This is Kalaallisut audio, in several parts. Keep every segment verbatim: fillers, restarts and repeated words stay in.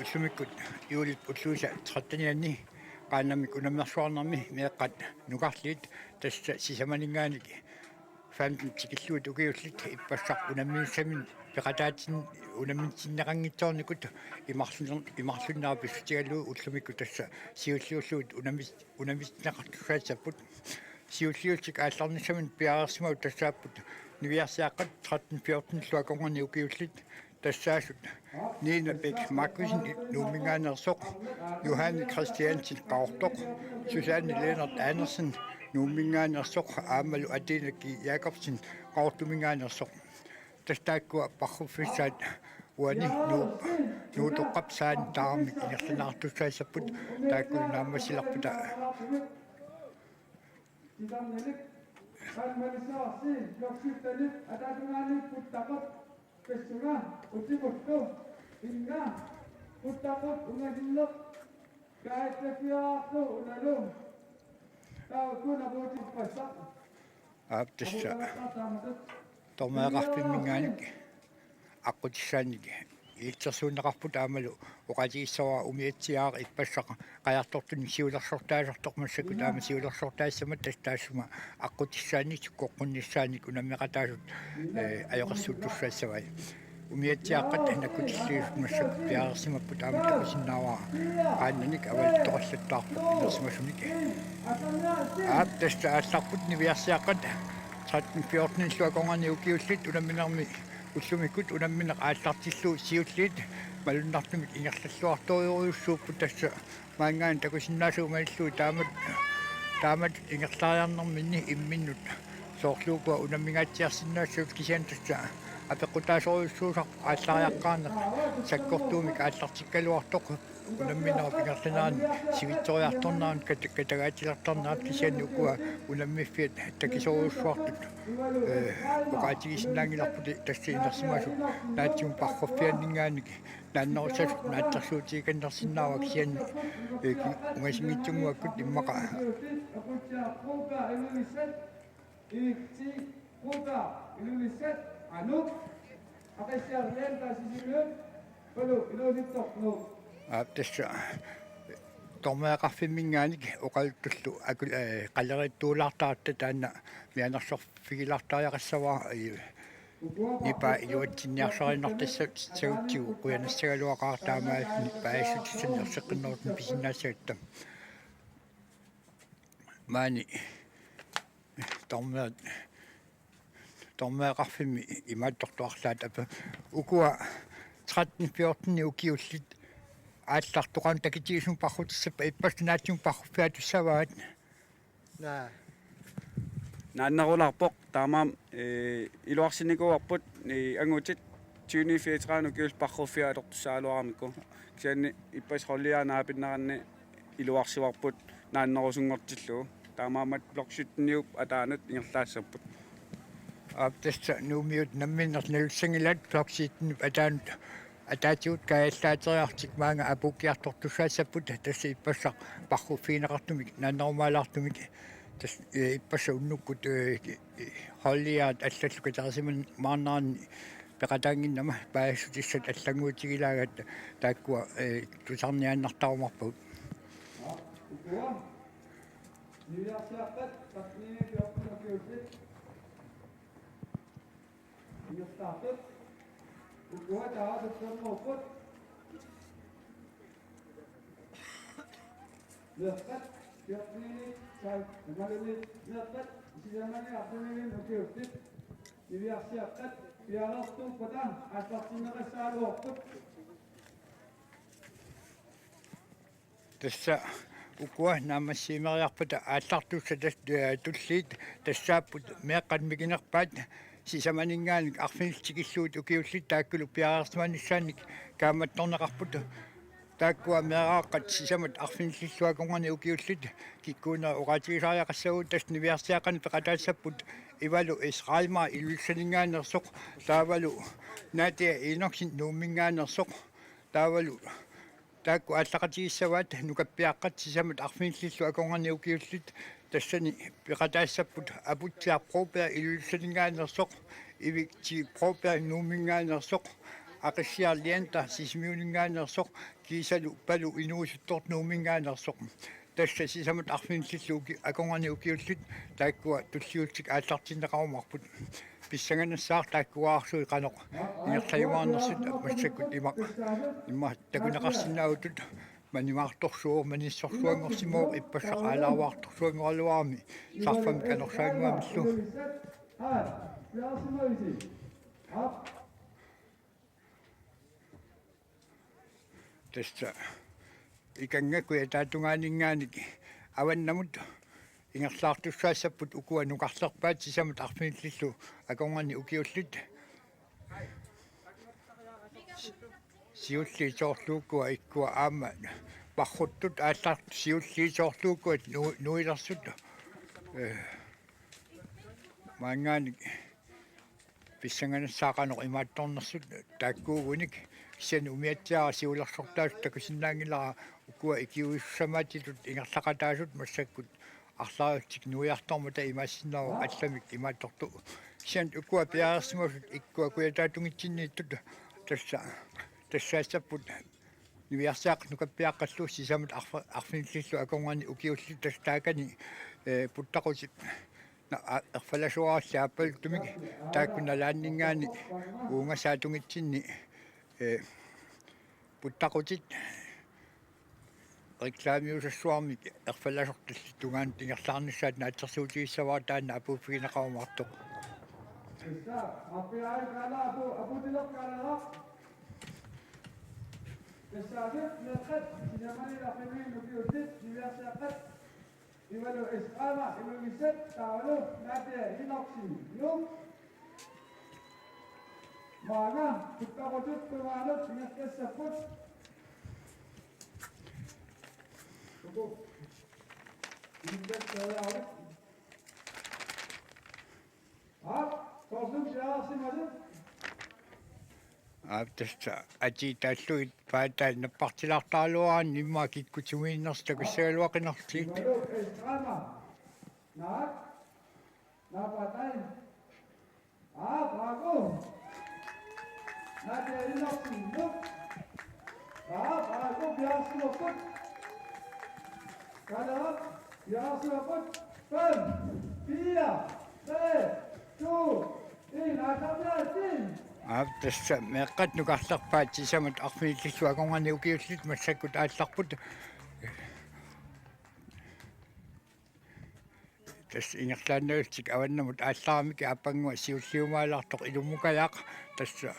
Ullumikkut juulip ulluisa trettenianni qaannamik unammersuarnermi meeqqat nukarliit, tassa sisamaninngaanniit femten tikillugu ukiullit ippassaq unamminissaminnik peqataatin-, unammitinneqanngitsoornikut imarlunner-, imarlunneq pissutigalugu ullumikkut tassa siulliullugit unammis-, unammitinneqartussaassapput. Siulliullutik aallarnissaminnik piareersimapput tassaapput niviarsiaqqat tretten fjorten-illu akornanni ukiullit, tassaasut Nina Bech Markussen Nuumminngaanneersoq, Johanne Christiansen Qaqortoq, Susanne Lennert Andersen Nuumminngaanneersoq aammalu Athena G. Jakobsen Qaqortuminngaanneersoq. Tassa taakkua parruffissaat uani Nuu-, Nuutoqqap Saani Taarmik ingerlanneqartussaassapput, taakkulu naammassilerpata. Sisamaninngaanniit qaammanissaarsi loksuttanik ataatungaaniipput taqap tassunga utimullu inga puttaqap ungasinneq kaattafiaartu unalu taakku napuutippassaaq. Aap, tassa dommeriaqarfimminngaanniit aqqutissaannik ilitsersuunneqarput aammalu oqaatigissavara umiatsiaaq ippassaq qajartortunik siulersortaasartoq massakkut aamma siulersortaassammata tassa taassuma aqqutissaannik sukkoqqunnissaannik unammeqataasut, eh, ajoqersuuttussaassavai. Umiatsiaaqqat nakkutilliisut massakkut piareersimapput aamma takusinnaavara qaannanik avaluttoqallattaarpoq inersimasunik. Aap, tassa aallarput niviarsiaqqat tretten fjorten-illu akornanni ukiullit unamminermi ullumikkut unammineq aallartillugu siulliit malunnartumik ingerlalluartorujussuupput tassa maanngaanniit takusinnaassagumallu taamatut, taamatut ingerlariarnerminni imminnut soorlu ukua unammingaatsiarsinnaassasut kisianni tassa apeqqutaasorujussuusarpoq aallariaqqaarneq sakkortuumik aallartikkaluartoq unamminerup ingerlanerani sivitsoriartornerani kat-, katagaatilertarnerat kisianni ukua unammiffiat takisorujussuartut, eh, oqaatigisinnaanngilarput tassa inersimasut naatsumik parruffianninngaanniit naannerussasoq naatsorsuutigikannersinnaavoq kisianni, eh, ki-, ungasinngitsunnguakkut immaqa. Aap, tassa dommeriaqarfimminngaanniit oqaluttullu akul-, eh, qaleriitsuulaartaratta taanna mianersorfigilaartariaqassavara, eh, nipaa iluatsinniarsariinnartussaagutsigu qujanassagaluaqaaq taamaalilluni paasissutissanik erseqqinnerusumik pisinnaassagatta. Maani dommeri-, dommeriaqarfimmi imaattortuarlaat apa ukua tretten fjorten ukiullit aallartoqarneq takitigisumik parrutissappat ippassaq naatsumik parruffiatussavaat. Naa. Naannerulaarpoq taamaammat, ee, iluarsinnikuuarput, ee, angutit tyveni fireogtredive ukiullit parruffiit atortussaagaluaramikku. Kisianni ippassaq holdiaat naapinneranni iluarsivarput naannerusunngortillugu. Taamaammat blok sytteniup ataanut ingerlaassapput. Aap, tassa Nuummiut namminneq nalussanngilaat blok syttenip ataanut ataatigut kaajallaateriarlutik maanga apuukkiartortussaassapput tassa ippassaq parruffigineqartumik naannerumaalaartumik tassa, eh, ippassaq unnukkut, eh, holdiaat allallu katerisimaarneranni peqataannginnama paasissutissat allannguutigilaagaat taakkua, eh, tusarniaannartarumaarpagut. Niviarsiaqqat tretten fjorten ukiullit ingerlaartut. Ukua taava tuppermuupput. Meeqqat fjorten-inik, taava imaluunniit meeqqat sisamani arfinilimmik ukiullit niviarsiaqqat piareersuuppata aallartinneqassaagaluarput. Tassa ukua naammassiimeriarpata aallartussat tas-, eh, tulliit tassaapput meeqqat mikinerpaat sisamaninngaanniit arfinillit tikillugit ukiullit taakkulu piareersimanissaannik kaammattorneqarput. Taakkua meeraaqqat sisamat arfinillillu akornanni ukiullit kikkuunerat oqaatigisariaqassavagut tassa niviarsiaqqanik peqataassapput Ivalu S. Reimer Ilulissaninngaanneersoq taavalu Nadia Enoksen Nuumminngaanneersoq taavalu taakku aallaqatigissavaat nukappiaqqat sisamat arfinillillu akornanni ukiullit tassani peqataassapput Aputsiaq Broberg Ilulissaninngaanneersoq, Ivik T. Broberg Nuumminngaanneersoq, Aqissiaq Leander Sisimiuninngaanneersoq kiisalu Palu inuusuttoq Nuumminngaanneersoq. Tassa sisamat arfinillillu uki-, akornanni ukiullit taakkua tulliullutik aallartinneqarumaarput. Pissanganassaaq taakkuarsuit qanoq ingerlajuaarnersut massakkut ima, ima takuneqarsinnaagutut. Manimaartorsuuvoq, manissorsuanngorsimavoq, ippassaq aalaaruartorsuanngoraluarami sarfamik anorsaannguamillu. Tassa ikannga kujataatungaaninngaanniit avannamut ingerlaartussaassapput ukua nukarlerpaat sisamat arfinillillu akornanni ukiullit. Siulliit soorlu ukua ikkua aamma parruttut aallartut siulliit soorlu ukua nu-, nuilersut. Ee, maanngaanniit pissanganassaaq qanoq imaattornersut taakkuugunik, kisianni umiatsiaat siulersortaasut takusinnaanngilara ukua ikiuissussamaatitut ingerlaqataasut massakkut arlariullutik nuiartormata imaassinnaavoq allamik imaattortut. Kisianni ukua piareersimasut ikkua kujataatunngitsinniittut tassa, tassaassapput niviarsiaqqat nukappiaqqallu sisamat arf-, arfinillillu akornanni ukiullit tassa taakani, ee, puttaqutit na-, a-, erfalasuarallit aappaluttumik taakku nalaanninngaanniit uunga saatunngitsinni, ee, puttaqutit reklamiusassuarmik erfalasortallit tungaanut ingerlaarnissaat naatsorsuutigissavara, taanna apuuffigineqarumaartoq. Tassa, appiaannaala apu-, apuutilerkaanera. Tassa, meeqqat, sisamanilu arfinillit ukiullit, niviarsiaqqat, Ivalu Eskaama, Ilulissat, taavalu Nadia Enoksen, Nuuk. Maanga, puttaqutut tungaanut ingerlassapput. Uku. Ingerlassavaarit. Aap, soorlu piareersimasut. Aap, tassa atiit taallugit paataat nappartilaartaraluaraanni immaqa kikkut sumiinnersut takussagaluaqinerlutigit. Ivalu Eskaama. Naak. Naapaatai. Aap, aaku. Nadia Enoksen, Nuuk. Aap, aaku piareersimapput. Kaaleeraq, piareersimapput. Fem, fire, tre, to, en, aallarniaritsi. Aap, tassa meeqqat nukarlerpaat sisamat arfinillillu akornanni ukiullit massakkut aallarput. Tassa ingerlaannarlutik avannamut aallaramik aappannguaq siulliumaalaartoq ilummukajaq, tassa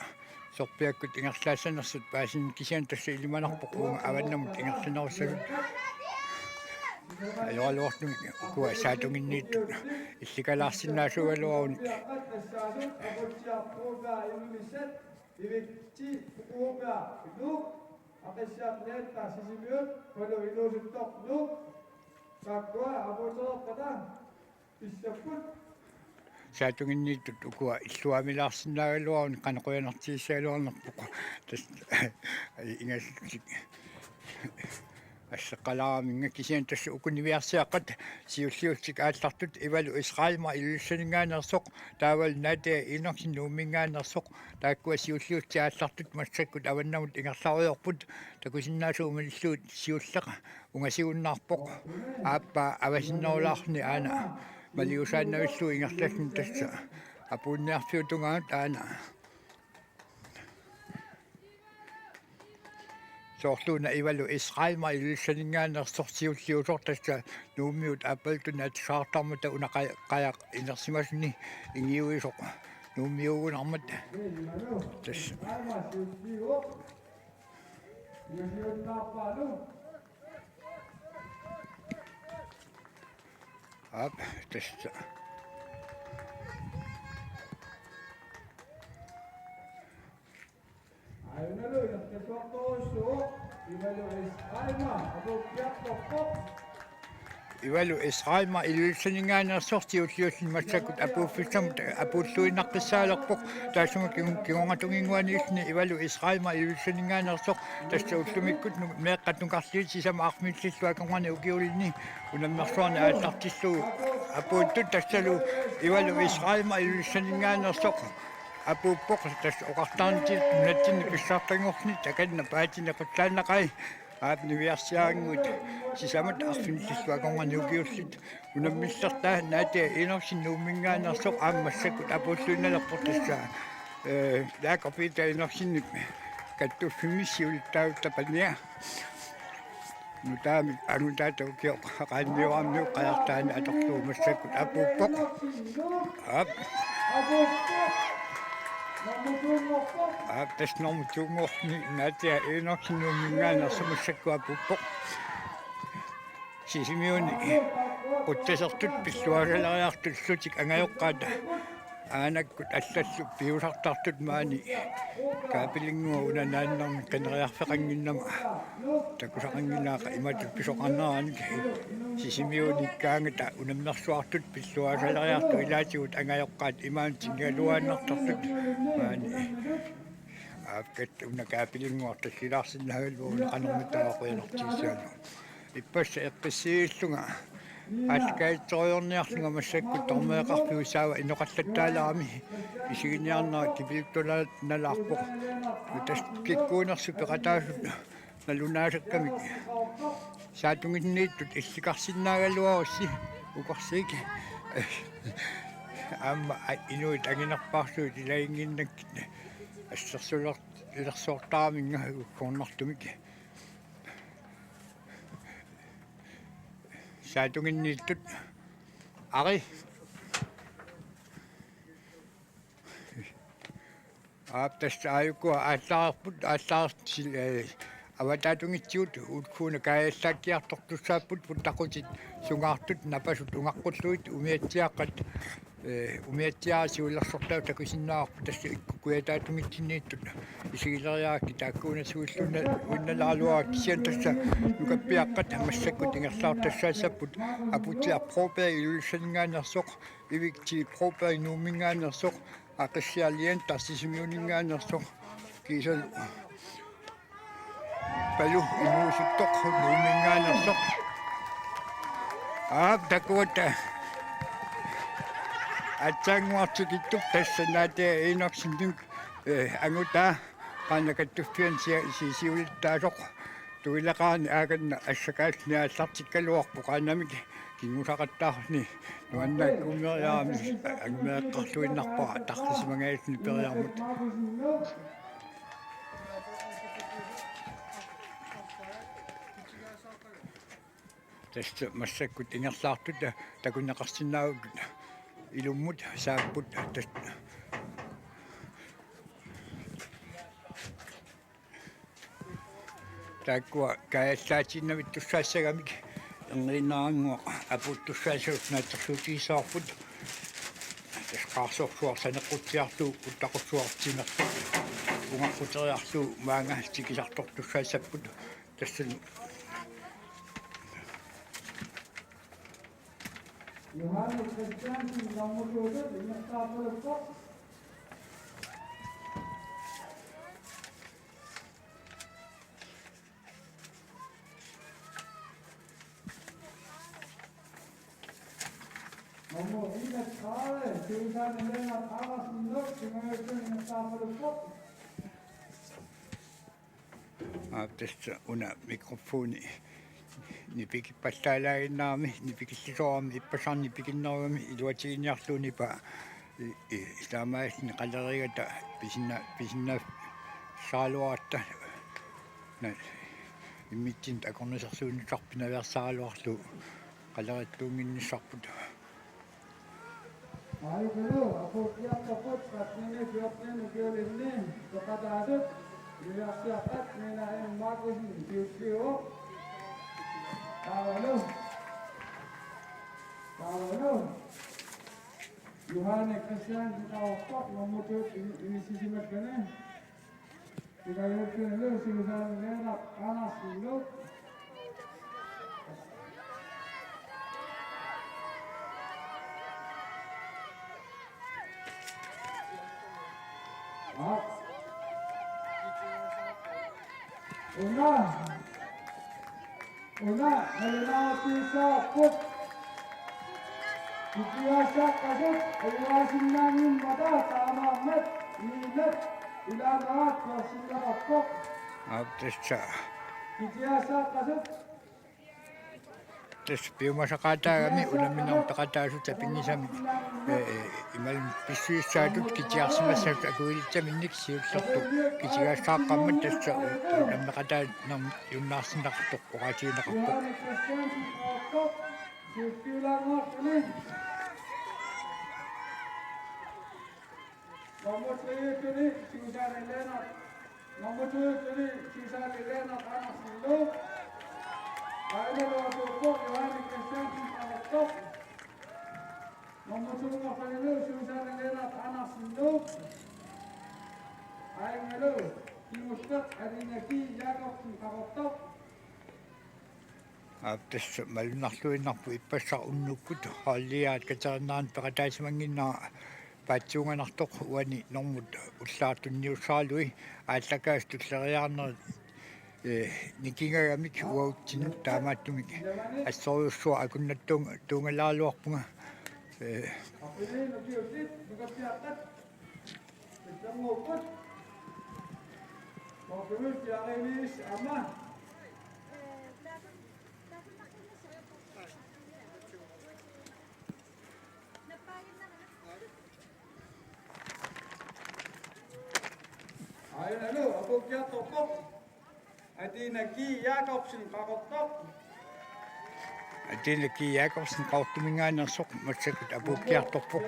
sorpiakkut ingerlaassanersut paasineq, kisianni tassa ilimanarpoq uunga avannamut ingerlanerussasoq. Ajoraluartumik ukua saatunginniittut illikalaarsinnaasuugaluarunik. Aqissiaq Leander Sisimiut, Palu inuusuttoq, Nuuk. Taakkua apuutereerpata pissapput. Saatunginniittut ukua illuamilaarsinnaagaluarunik qanoq qujanartigissagaluarnerpoq. Tassa ingasatik asseqqalaaraminnga, kisianni tassa uku niviarsiaqqat siulliullutik aallartut Ivalu Eskaama Ilulissaninngaanneersoq, taavalu Nadia Enoksen Nuumminngaanneersoq, taakkua siulliullutik aallartut massakkut avannamut ingerlarujoorput, takusinnaasagut malillugit siulleq ungasigunnaarpoq. Aappaa avasinnerulaarluni aana maliusaannavillugu ingerlassani, tassa apuunniarfiup tungaanut aana. Soorluuna Ivalu Eskaama Ilulissaninngaanneersoq siulliusoq, tassa Nuummiut aappaluttunik atusaartarmata una qa-, qajaq inersimasuni ingiuisoq Nuummiugunarmat. Tassa. Aap, tassa. Ajunalu ingerlasuartorujussuuvoq, Ivalu Eskaama apuukkiartorpoq. Ivalu Eskaama Ilulissaninngaanneersoq siulliulluni massakkut apuuffissamut apuulluinnaqqissaalerpoq. Taassuma kingu-, kingunerminngaanniilluni Ivalu Eskaama Ilulissaninngaanneersoq, tassa ullumikkut nu-, meeqqat nukarliit sisamat arfinillillu akornanni ukiulinni unammersuarnik aallartillugu apuuttut, tassalu Ivalu Eskaama Ilulissaninngaanneersoq. apuuppoq, tassa oqartarnitsinni nunatsinni pissartanngorluni takanna paatini qullaannaqai. Aap, niviarsiaraannguit sisamat arfinillit akornanni ukiullit unammillertaa Nadia Enoksen Nuumminngaanneersoq aamma massakkut apuulluinnalerpoq tassa, ee, Jakob Peter Enoksenip kattuffimmi siulittaasutta pania. Nutaamik angutaata ukioq qaanniuarmiuk qajartaani atorlugu massakkut apuuppoq. Aap. Aap, tassa normu to-nngorluni Nadia Enoksen Nuumminngaanneersoq massakkut apuuppoq. Sisimiuni qutsasertut pilluaasaleriartullutik angajoqqaata aanakkut allallu piusartartut maani kaapilinnguaq una naannermi qineriarfeqannginnama takusaqannginnaaqa imatut pisoqarneranik. Sisimiunikkaangata unammersuartut pilluaasaleriartut ilaatigut angajoqqaat imaanut tingaluaannartartut maani. Aap, katta una kaapilinnguaq tassilaarsinnaagaluaruni qanormitaava qujanartigissaanera. Ippassaq eqqissiillunga aallakaatitseriarniarlunga massakkut tormeeqarfiusaava inoqallattaalerami isiginiarnera kipiluttuaannalaarpoq. Tassa kikkuunersut peqataasut nalunaasakkamik saatunginniittut illikarsinnaagaluarussi ukorsiik. Aamma a-, inuit anginerpaarsuit ilaginnginnakkit assersuler-, ilersoortaraminnga uggornartumik. Saatunginniittut. Ari. Aap, tassa aajukua aallaarput, aallaartil, ee, avataatungitsigut uutkuuna kaajallaakkiartortussaapput, puttaqutit sungaartut, napasut ungaqqullugit, umiatsiaaqqat, ee, umiatsiaat siulersortaat takusinnaavarput tassa ikkut kujataatungitsinnitut isigileriarakkit taakkuunersuilluinna-, -uinnalaaraluarakkit, kisianni tassa nukappiaqqat massakkut ingerlaartassaassapput Aputsiaq Broberg Ilulissaninngaanneersoq, Ivik T. Broberg Nuumminngaanneersoq, Aqissiaq Lian Tarsisimiuninngaanneersoq, kiisalu Palu Inuusuttoq Nuumminngaanneersoq. Aap, takuat aatsaannguaq tikittup tassa Nadia Enoksenip, ee, angutaa qaannat kattuffianni sia-, si-, siulittaasoq. Tuileqaani aakanna assakaalluni aallartikkaluarpoq qaannamik kinngusaqattaarluni nuannaakkummeriarami angumeeqqarluinnarpara tarrisimangajalluni periarmut. Tassa massakkut ingerlaartut takuneqarsinnaavagut ilummut saapput tassa. Taakkua kaajallaatiinnavittussaassagamik erniinnarannguaq apuuttussaassagut naatsorsuutigissavarput. Tassa qaarsorsuaq saneqqutsiarlugu puttaqussuaq timerput ungaqquteriarlugu maanga tikisartortussaassapput. Tassani Johanne Christiansen, nummer to, ingerlaarpaluppoq. Nummer enogtredive, Susanne Lennert Andersen, Nuuk, Sønderjylland, ingerlaarpaluppoq. Aap, tassa una mikrofoni nipikippallaalaaginnarami, nipikillisoorami, ippassaq nipikinnerugami iluatiginiarlugu nipaa. I-, i-, taamaalluni qalerigata pisinna-, pisinnassaraluaratta. Na-, immitsinnut akornusersuinnissarput pinaveersaraluarlugu qalerittuunnginnissavarput. Aajukulu apuukkiartorput trettende fjortende ukiulinni peqataasut, niviarsiaqqat Nina M. Markussen, Piukkiu. Taavalu. Taavalu. Johanne Christiansen, Qaqortoq, nummer to, ini-, inissisimakkani. Susanne Lennert Andersen, Nuuk. Aap. Una. Una, nalunaaqutissaapput. Kisianni qasut, ajugaasinnaanngimmata taamaammat. Iinat ilaanaat persinnaqarpoq. Aap, tassa. Kitiassaaqqasut. Tassa piumasaqaataagami unamminermi peqataasut tapinngisamik, ee, ee, imaluunniit pissusissaatut kitiarsimassaasut akuilitsaminnik siullertut kitigassaaqqammat tassa u-, unammeqataanermut junnaarsinnaqartoq oqaatigineqarpoq. Johanne Christiansen, Qaqortoq, siulliulaannguartuni. Nummer tre-tuni Susanne Lennert. Nummer to-tuni Susanne Lennert Andersen Lund. Aajuna nummer to-tuni Johanne Christiansen Qaqortoq. Nummer to-tuni Susanne Lennert Andersen Lund. Aajuna kingulleq Alinaki Jakobsen Qaqortoq. Aap, tassa malunnarluinnarpoq ippassaq unnukkut holdit Katerinnerani peqataasimannginnera paatsuunganartoq uani normut ullaaq tunniussaralugit aallakaasut tulleriiaarnerit, ee, nikingagamik uatsinnut taamaattumik assorujussuaq akunnattuung-, tuungalaaraluarpunga, ee, Aajuna apuukkiartorpoq. Atina G. Jakobsen Qaqortoq. Atina G. Jakobsen Qaqortuminngaanneersoq massakkut apuukkiartorpoq.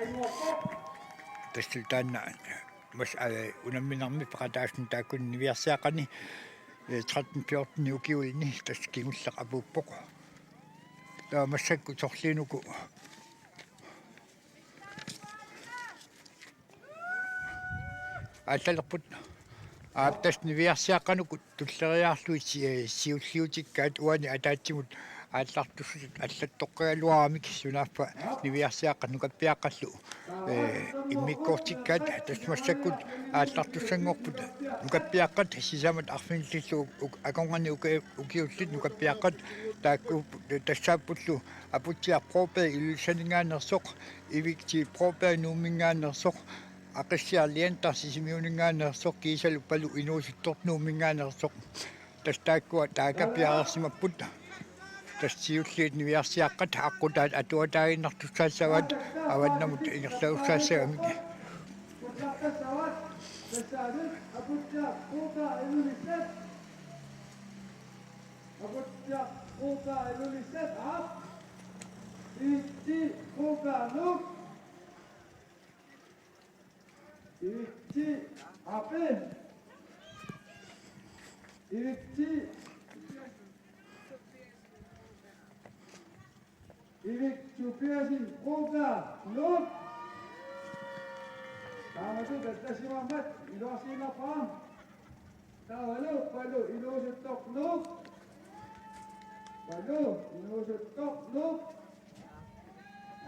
Tassa taanna mas-, aa, unamminermi peqataasunut taakkua niviarsiaqqani, ee, tretten fjorten ukiuini tassa kingulleq apuuppoq. Taava massakkut sorliinuku aallalerput. Aap, tassa niviarsiaqqanukut tulleriiaarlugit si-, ee, siulliutikkaat uani ataatsimut aallartussatut allattoqqagaluaramik sunaaffa niviarsiaqqat nukappiaqqallu, ee, immikkoortikkaat tassa massakkut aallartussanngorput nukappiaqqat sisamat arfinillillu uk-, uk-, akornanni uki-, ukiullit nukappiaqqat taakku tassaappullu Aputsiaq Broberg Ilulissaninngaanneersoq, Ivik T. Broberg Nuumminngaanneersoq, Aqissiaq Leander Sisimiuninngaanneersoq kiisalu Palu Inuusuttoq Nuumminngaanneersoq. Tassa taakkua taakappiareersimapput. Tassa siulliit niviarsiaqqat aqqutaat atuataaginnartussaassavaat avannamut ingerlasussaassagamik. Aputsiaq Broberg Ilulissat, aap. Ivik T. Broberg Nuuk. Ivik T. Ape. Ivik T. Ivik Tobiassen Broberg Nuuk. Taamatut attasimammat iluarsiinnarpara. Taavalu Palu Inuusuttoq Nuuk. Palu Inuusuttoq Nuuk.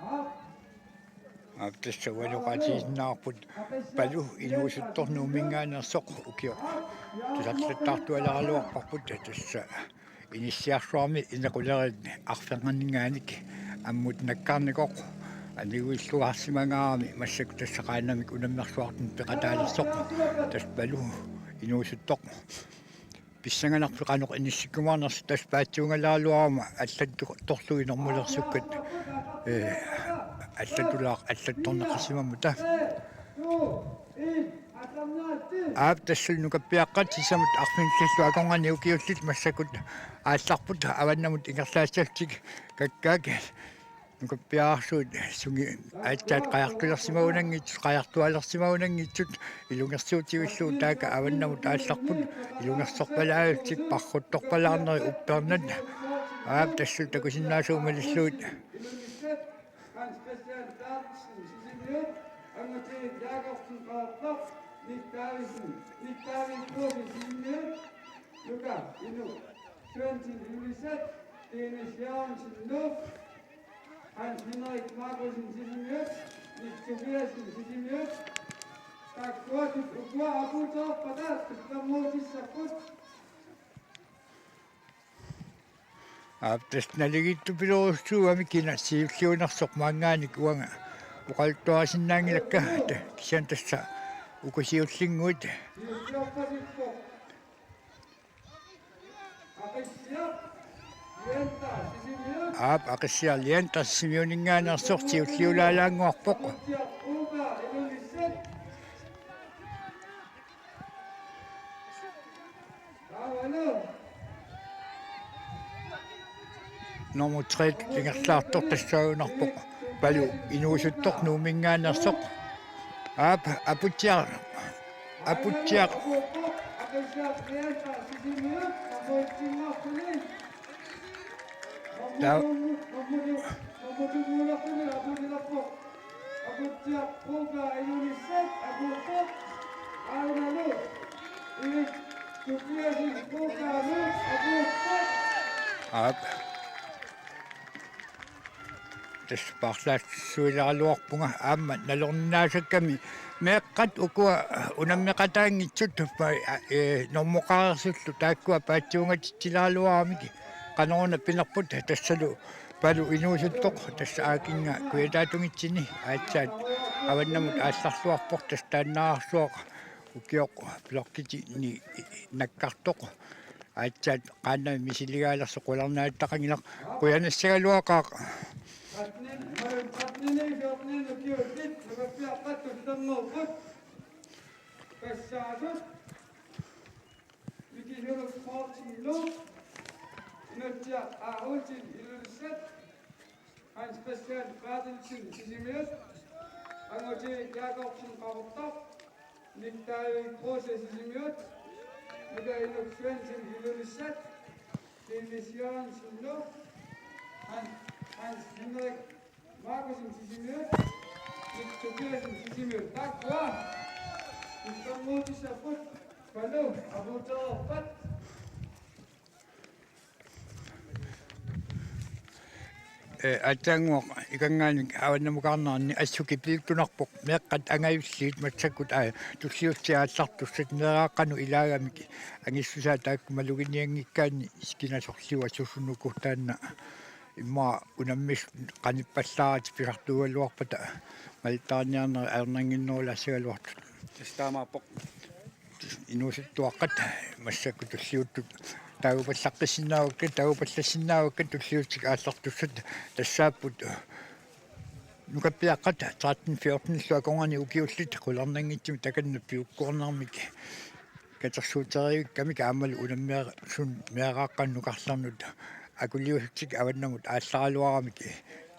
Aap. Aap, tassa ualuqaatigisinnaarput Palu Inuusuttoq Nuumminngaanneersoq ukioq tusarlattaartualeraluarparput tassa. Inissiarsuarmi inequleriit arfernanninngaanniit ammut nakkarnikoq aniguilluarsimangaarami massakkut tassa qaannamik unammersuartut peqataalersoq tassa Palu Inuusuttoq. Pissanganarpoq qanoq inissikkumaarnersoq tassa paatsuungaleraluaruma allattorlugit normulersukkat, ee, allatulaaq allattorneqarsimammata. Aap, tassalu nukappiaqqat sisamat arfinillillu akornanni ukiullit massakkut aallarput avannamut ingerlaassallutik kakkaak nukappiararsuit sungi aatsaat qajartulersimagunanngitsut, qajartualersimagunanngitsut ilungersuutivillugu taakku avannamut aallarput ilungersorpalaarlutik parruttorpalaarnerit uppernat. Aap, tassalu takusinnaasut malillugit. Hans Christian Berthelsen, Sisimiut, Angutin Jakobsen, Qaqortoq, Nick Davidsen, Nick David Poulsen, Sisimiut, Nuka, Inuk, Svendsen, Ilulissat, Dennis Jørgensen, Nuuk, Hans Henrik Markussen, Sisimiut, Nick Tobiassen, Sisimiut, taakkua ukua apuuttoorpata, tulliutissapput. Aap, tassa naligiittupilorujussuugami kina siulliunersoq maanngaanniit uanga oqaluttuarisinnaanngilakka, ta-, kisianni tassa Uku siullinnguit. Aap, Aqissiaq Leander Sisimiuninngaanneersoq siulliulaalaannguarpoq. Nummer tre ingerlaartoq tassaanarpoq Palu Inuusuttoq Nuumminngaanneersoq. Aap, Aputsiaq, Aputsiaq. Taa- Aap. Tassa paarlaassuileraluarpunga aamma nalornaasakkami meeqqat ukua unammeqataanngitsut, ee, normoqareersullu taakkua paatsuungatitsileraluaramik qanoruna pinerput tassalu Palu Inuusuttoq tassa aakinnga kujataatunngitsunik aatsaat avannamut aallarluarpoq tassa taannaarsuaq ukioq blokkitini nakkartoq. Aatsaat qaannamik misiligaalersoq qularnaattaqanngilaq, qujanassagaluaqaaq. Mikisuuluk Poulsen Nuuk, Inutsiaq A. Olsen Ilulissat, Hans Christian Berthelsen Sisimiut, Anguti Jakobsen Qaqortoq, Nick David Kruse Sisimiut, Nuka Inuk Svendsen Ilulissat, Dennis Jørgensen Nuuk, Hans, Hans Henrik Markussen Sisimiut, Nick Tobiassen Sisimiut. Taakkua nittarmuutissapput Palu apuutereerpat. Ee, aatsaannguaq ikanngaanik avannamukaarnerani assut kipiluttunarpoq meeqqat angajulliit massakkut, aa, tulliuttup aallartussat meeraaqqanut ilaagamik angissusaa taakku maluginianngikkaanni kinasorliuat susunuku taanna immaqa unammisut qanippallaaratik pisartuugaluarpata malittaarniarnerit ajornannginnerulaassagaluartut. Tassa taamaappoq. Inuusuttuaqqat massakkut tulliuttut taagupallaqqissinnaavakka, taagupallassinnaavakka tulliuttup aallartussat tassaapput nukappiaqqat tretten fjortenillu akornanni ukiullit qularnanngitsumik takanna piukkuarnermik katersuuterivikkamik aammalu unammisunut meeraaqqanut nukarlernut akuliusutsit avannamut aallaraluaramik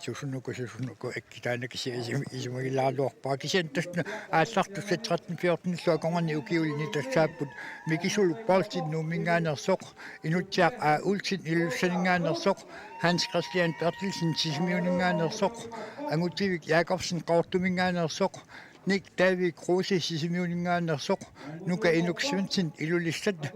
susunuku, susunuku, ikki taanna kisianni isum-, isumagilaaraluarpara. Kisianni tassa aallartussat tretten fjortenillu akornanni ukiulinni tassaapput Mikisuuluk Poulsen Nuumminngaanneersoq, Inutsiaq A. Olsen Ilulissaninngaanneersoq, Hans Christian Berthelsen Sisimiuninngaanneersoq, Angutivik Jakobsen Qaqortuminngaanneersoq, Nick David Kruse Sisimiuninngaanneersoq, Nuka Inuk Svendsen Ilulissat,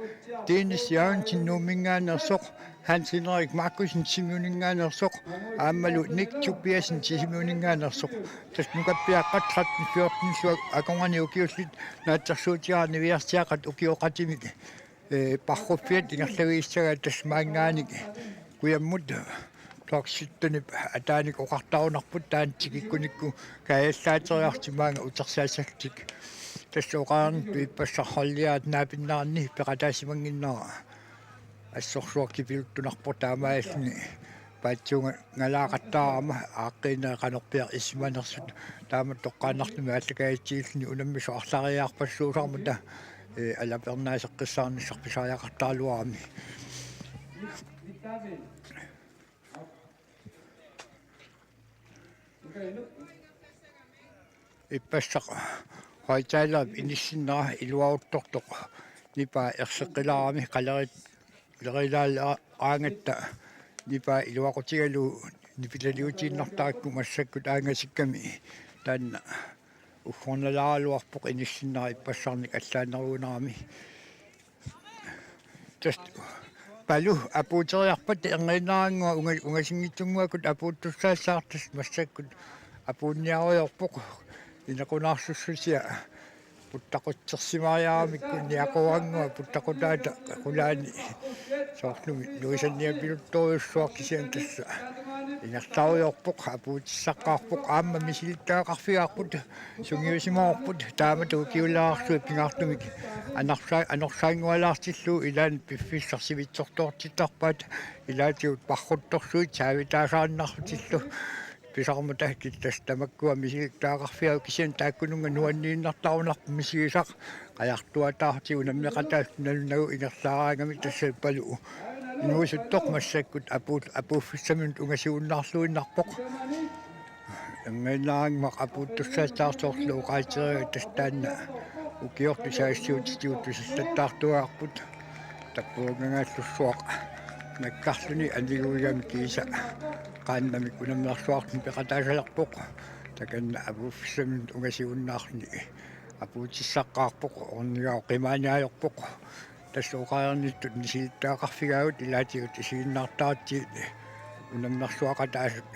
Dennis Jørgensen Nuumminngaanneersoq, Hans Henrik Markussen Sisimiuninngaanneersoq, aammalu Nick Tobiassen Sisimiuninngaanneersoq. Tassa nukappiaqqat tretten fjortenillu akornanni ukiullit naatsorsuutigaara niviarsiaqqat ukioqatimik, ee, parruffiat ingerlagissagaat tassa maanngaanniit kujammut klokken syttenip ataanik oqartarunarput taanna tikikkunikku kaajallaateriarlutik maanga utersaassallutik. Tassa oqarnittut ippassaq holdiaat naapinneranni peqataasimannginnera assorsuaq kipiluttunarpoq taamaalilluni paatsuungalaaqattaarama aaqqiinerit qanorpiaq isumaqarnersut taama toqqaannartumik aallakaatitsilluni unammisut arlariarpassuusarmata, ee, alapernaaseqqissaarnissaq pisariaqartaraluarami. Ippassaq højttalerip inissinnera iluaruttortoq nipaa erseqqilaarami qalerit Ilerilaalaaraangatta nipaa iluaqutigalugu nipilaliutiinnartarakku massakkut aangasikkami taanna uggornalaaraluarpoq inissinnera ippassarnik allaanerunerami. Tassa Palu apuuteriarpat erniinnarannguaq unga-, ungasinngitsunnguakkut apuuttussaassaartut massakkut apuunniarujoorpoq inequnaarsussusia puttaqutsersimariaramikku niaqorannguaq puttaqutaata qulaani soorlumi nuisanniapiluttorujussuaq kisianni tassa Ingerlarujoorpoq, apuutissaqqaarpoq, aamma misilittagaqarfigaarput, sungiusimavarput, taamatut ukiulaarsuit pingaartumik anorsa-, anorsaanngualaartillugu ilaanni piffissaq sivitsortoortittarpaat, ilaatigut parruttorsuit saavitaasaannarlutillu pisarmata. Kisianni tassa tamakkua misilittagaqarfigaat, kisianni taakkununnga nuanniinnartarunarpoq misigisaq, qajartuaataartigu unammeqataasut nalunagit ingerlaaraangamik. Tassa Palu inuusuttoq massakkut apuut-, apuuffissiminut ungasiuinnarluinnarpoq. Angainnaarannguaq apuuttussaassaartoorlu oqaatigeraa, tassa taanna ukiorput saassuutitigut tusallattaartuaarput. Tappuangangaallussuaq nakkarluni aniguigami kiisa qaannamik unammersuartut peqataasalerpoq. Takanna apuuffissiminut ungasiuinnarluni apuutissaqqaarpoq, ornigaaq qimaanialerpoq. Tassa oqareernittut misilittagaqarfigaagut, ilaatigut isiginnaartaratsigit unammersuaqataasut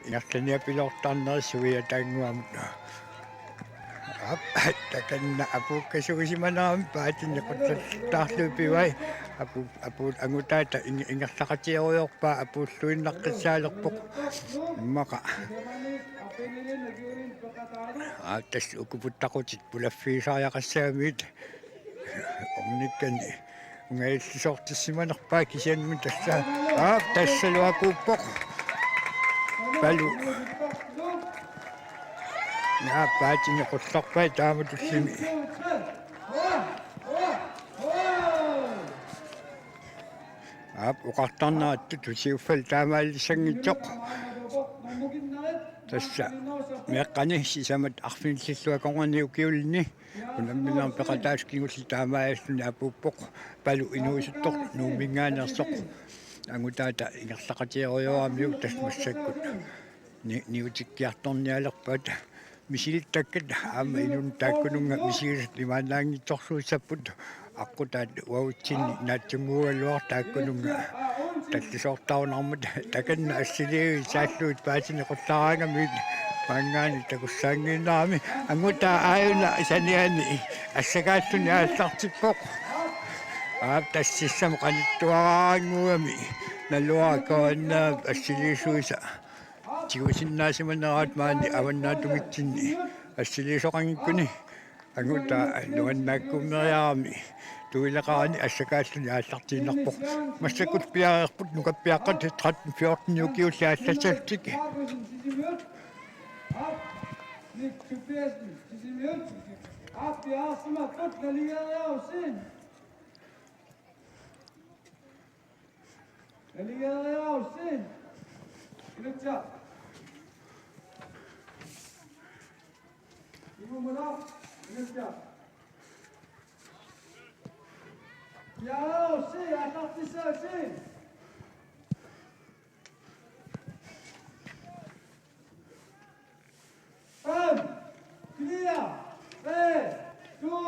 ingerlaniapiloortarnerit suiataannguamut. Aap, takanna apuukkasuusimanerami paatini qullattaarlui pivai. Apu-, apuut angutaata ing-, ingerlaqatigerujoorpaa, apuulluinnaqqissaalerpoq. Immaqa. Aap, tassa uku puttaqutit pulaffigisariaqassagamigit. Ornikkani ungaillisoortissimanerpaat kisianni tassa. Aap, tassalu apuuppoq. Palu. Aap, paatini qullerpai taamatullumi. Aap, oqartarnerattut tusiuffallu taamaallissanngitsoq. Tassa meeqqani sisamat arfinillillu akornanni ukiulinni unamminermi peqataasut kingulliit taamaallilluni apuuppoq. Palu inuusuttoq Nuumminngaanneersoq angutaata ingerlaqatigerujooramiuk, tassa massakkut ni-, niutikkiartornialerpaat. Misilittakkat aamma inunnut taakkununnga misigisat imaannaanngitsorsuussaapput, aqqutaat uagutsinni naatsunnguugaluartut taakkununnga tallisoortarunarmata. Takanna assiliivik saallugit paatini qullaraangamigit maanngaanniit takussaanngiinnarami. Angutaa aajuna saniani assakaalluni aallartippoq. Aap, tassa sissamut qanittuaraannguugami naluara kaannaap assiliisuisa tigusinnaasimaneraat maani avannaatungitsinni assiliisoqanngikkuni. Angutaa nuannaakkuummeriarami tuileqarani assakaalluni aallartiinnarpoq. Massakkut piareerput nukappiaqqat tretten fjorten ukiullit aallassallutik. Fem, fire, tre, to,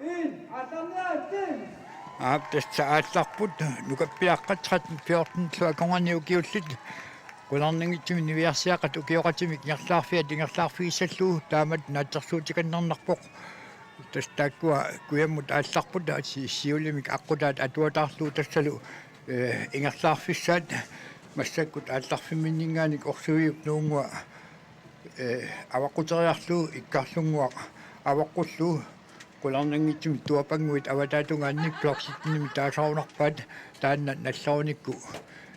en. Aallarniaritsi. Aap, tassa aallarput nukappiaqqat tretten fjortenillu akornanni ukiullit. Qularnanngitsumik niviarsiaqqat ukioqatimik ingerlaarfiat ingerlaarfigissallugu taamatut naatsorsuutikannarnarpoq. Tassa taakkua kujammut aallarput, si-, siulimik aqqutaat atuataarlugu tassalu, eh, ingerlaarfissaat massakkut aallarfimminninngaanniit Orsuiup nuunngua, eh, avaqquteriarlugu Ikkarlunnguaq avaqqullugu qularnanngitsumik tuapannguit avataatungaanni klokken syttenimik taasarunarpaat, taanna nallerunikku,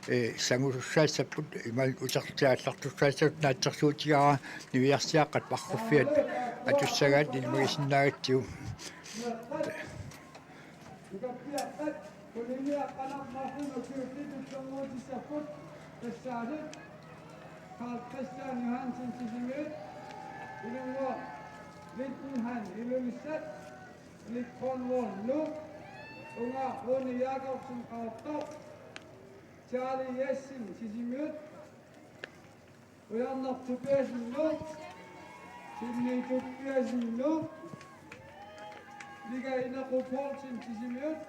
eh, sangusussaassapput imaluunniit utertiaallartussaassapput. Naatsorsuutigaara niviarsiaqqat parruffiat atussagaat ilimagisinnaagatsigu. Nukappiaqqat Koloniaqqaneq marlunut ukiullit tulluutissapput, tassaasut Carl Christian Johansen Sisimiut, Ilunnguaq Lindenhan Ilulissat, Nick Cornwall Nuuk, Unga Rune Jakobsen Qaqortoq, Charlie Jessen Sisimiut, Ujarneq Tobiassen Nuuk, Sidney Tobiassen Nuuk, Mika Inequ Poulsen Sisimiut,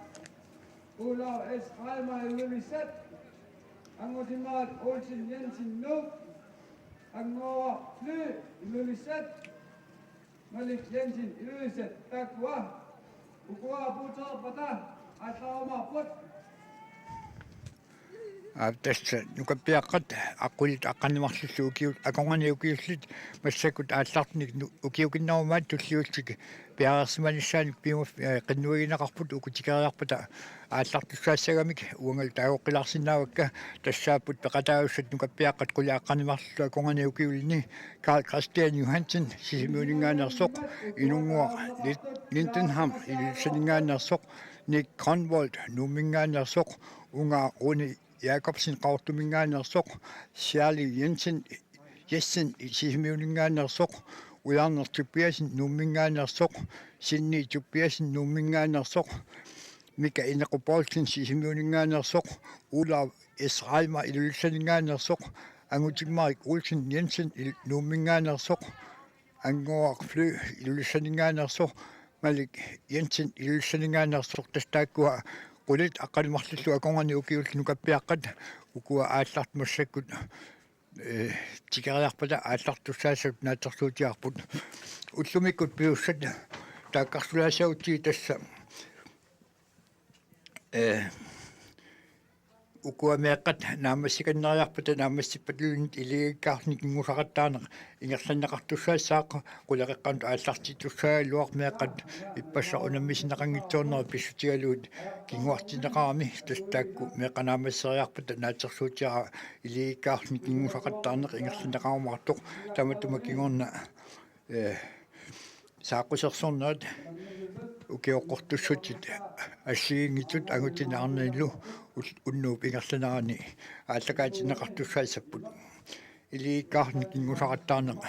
Olav S. Reimer Ilulissat, Angutimmarat Olsen Jensen Nuuk, Anngooq Fly Ilulissat, Malik Jensen Ilulissat. Taakkua ukua apuutereerpata aallarumaarput. Aap, tassa nukappiaqqat qulit aqqaneq-marlullu ukiu-, akornanni ukiullit massakkut aallartinik nu-, ukiukinnerumaat tulliullutik piareersimanissaanik piuma-, eh, qinnuigineqarput uku tikeriarpata aallartussaassagamik uangalu taagoqqilaarsinnaavakka. Tassaapput peqataasussat nukappiaqqat qulit aqqaneq-marlullu akornanni ukiulinni: Carl Christian Johansen, Sisimiuninngaanneersoq, Inunnguaq Lin-, Lindenham, Ilulissaninngaanneersoq, Nick Grønvold, Nuumminngaanneersoq, Unga Rune Jakobsen, Qaqortuminngaanneersoq, Charlie Jensen, Jessen, Sisimiuninngaanneersoq, Ujarneq Tobiassen, Nuumminngaanneersoq, Sinni Tobiassen, Nuumminngaanneersoq, Mika Inequ Poulsen, Sisimiuninngaanneersoq, Olav S. Reimer, Ilulissaninngaanneersoq, Angutimmarik Olsen Jensen, Il-, Nuumminngaanneersoq, Anngooq Fly, Ilulissaninngaanneersoq, Malik Jensen, Ilulissaninngaanneersoq. Tassa taakkua qulit aqqaneq-marlullu akornanni ukiullit nukappiaqqat, ukua aallartut massakkut, eh, tikeriarpata aallartussaassatut naatsorsuutigaarput. Ullumikkut piussat taakkartulaassagutsigu tassa, eh, ukua meeqqat naammassikanneriarpata naammassippata iligiikkaarluni kinngusaqattaarneq ingerlanneqartussaassaaq, quleqeqqanut aallartittussaagaluaq meeqqat ippassaq unammisinneqanngitsoornerat pissutigalugit kinguartinneqarami. Tassa taakku meeqqat naammasseriarpata naatsorsuutigaara iligiikkaarluni kinngusaqattaarneq ingerlanneqarumaartoq. Tamatuma kingorna, eh, saaqqusersornerat ukioqqortussutsit assigiinngitsut angutini arnanilu ul-, unnuup ingerlanerani aallakaatinneqartussaassapput. Iligiikkaarluni kinngusaqattaarneq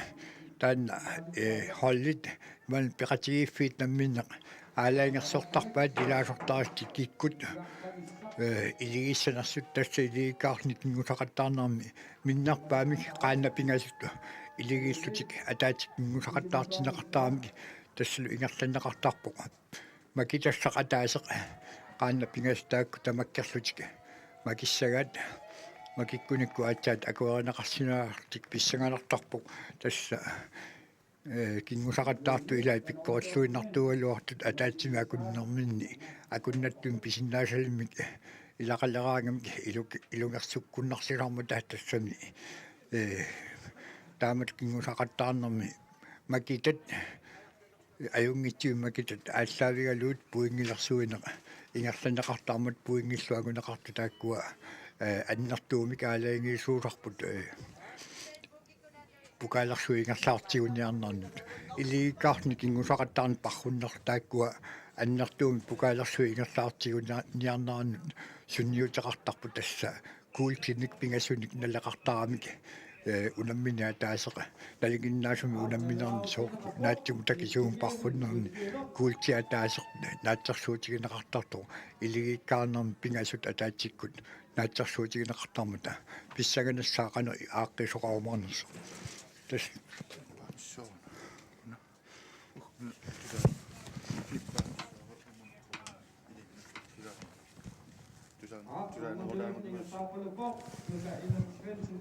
taanna, eh, holdit imaluunniit peqatigiiffiit namminneq aalajangersortarpaat ilaasortarisut kikkut, eh, iligiissanersut. Tassa iligiikkaarluni kinngusaqattaarnermi minnerpaamik qaannat pingasut iligiillutik ataatsikkut kinngusaqattaartinneqartaramik tassalu ingerlanneqartarpoq. Makitassaq ataaseq qaannat pingasut taakku tamakkerlutik makissagaat, makikkunikkut aatsaat akuerineqarsinnaasartik pissanganartarpoq. Tassa, eh, kinngusaqattaartut ilaat pikkorilluinnartuugaluartut ataatsimik akunnerminni akunnattumik pisinnaasalimmik ilaqaleraangamik ilu-, ilungersukkunnarsimaarmata tassami, eh, taamatut kinngusaqattaarnermi makitat, ajunngitsumik makitat aallaavigalugit pointilersuineq ingerlanneqartarmat pointillu anguneqartut taakkua, eh, annertuumik aalajangiisuusarput, eh, pokaalersuit ingerlaartigunniarnerannut. Iligiikkaarluni kinngusaqattaarneq parrunnerlu taakkua annertuumik pokaalersuit ingerlaartigunniarnerannut sunniuteqartarput. Tassa kuultinik pingasunik naleqartaramik, eh, unammineq ataaseq. Nalinginnaasumik unamminerni soorlu naatsumut takisuumik parrunnerni kuultinik ataaseq naatsorsuutigineqartartoq iligiikkaarnermi pingasut ataatsikkut naatsorsuutigineqartarmata pissanganassaaq qanoq aaqqiisoqarumaarnersoq. Tassa.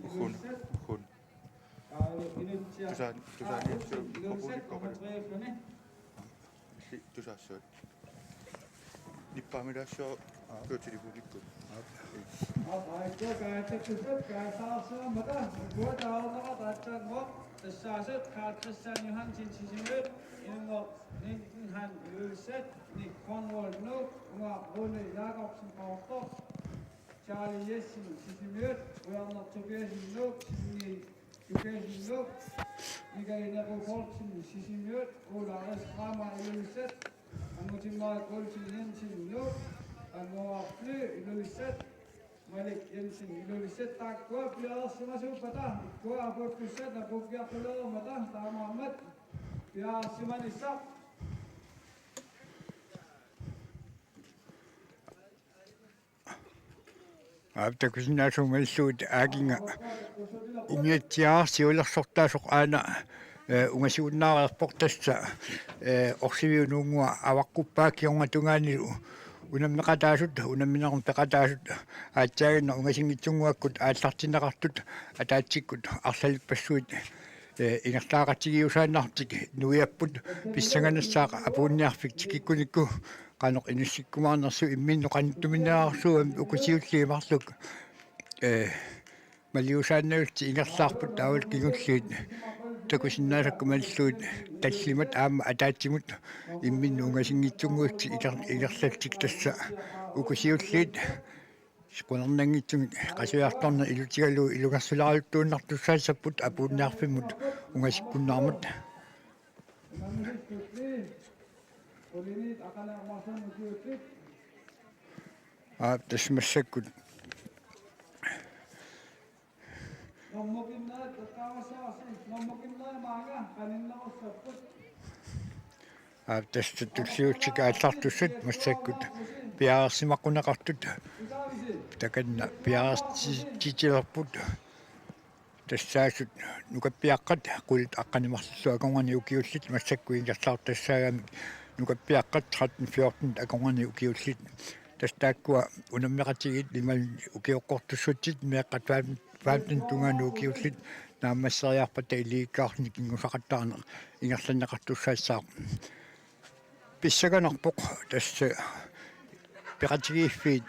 Ukkun, ukkun. Tusaa-, tusaaniittoq. Illit tusaassuat. Nippaamilaassuaq. Aap. Kuu telefonikkut. Aap. Aap, aajukua kaatsakkutut kaatsaarsimammata, ukua taarnera taatsaannguaq, tassaasut Carl Christian Johansen Sisimiut, Inunnguaq Lindenham Ilulissat, Nick Grønvold Nuuk, Unga Rune Jakobsen Qaqortoq, Charlie Jessen Sisimiut, Ujarneq Tobiassen Nuuk, Sisimiut Tobiassen Nuuk, Mikael Nerup Poulsen Sisimiut, Ulla Rama Ilulissat, Angutimmarik Olsen Jensen Nuuk, Anngooq Fly Ilulissat, Malik Jensen Ilulissat. Taakkua piareersimasuuppata, ikkua apuuttussat apuukkiartulereermata, taamaammat piareersimanissaq. Aap, takusinnaasuummallugit aakinga Inuit Ataqatigiit siulersortaasoq aana, eh, ungasiunnaareerpoq. Tassa, eh, Orsiviup nuunngua avaqquppaat kingorna tungaanilu unammeqataasut, unamminermi peqataasut, aatsaaginnaq ungasinngitsunnguakkut aallartinneqartut ataatsikkut arlalippassuit, eh, ingerlaaqatigiusaannartik nuiapput. Pissanganassaaq apuunniarfik tikikkunikku qanoq inissikkumaarnersoq, imminnut qanittumineraarsuugami uku siulliit marluk ee, maliusaannagullutik ingerlaarput taavalu kingulliit takusinnaasakka malillugit tallimat aamma ataatsimut imminnut ungasinngitsunnguullutik inger-, ingerlallutik tassa uku siulliit qularnanngitsumik qasujartorneq ilutigalugu ilungersularaluttuinnartussaassapput apuunniarfimmut ungasikkunnaarmat. Aap, tassa massakkut. Aap, tassa tulliuttik aallartussat massakkut piareersimaquneqartut. Takanna piareersitilerput. Tassaasut nukappiaqqat qulit aqqaneq-marlullu akornanni ukiullit massakkut ingerlaartassaagamik nukappiaqqat tretten fjorten akornanni ukiullit. Tassa taakkua unammeqatigiit imaluunniit ukioqqortussatsit meeqqat femten tungaanut ukiullit naammasseriarpata iligiikkaarluni kinngusaqattaarneq ingerlanneqartussaassaaq. Pissanganarpoq tassa peqatigiiffiit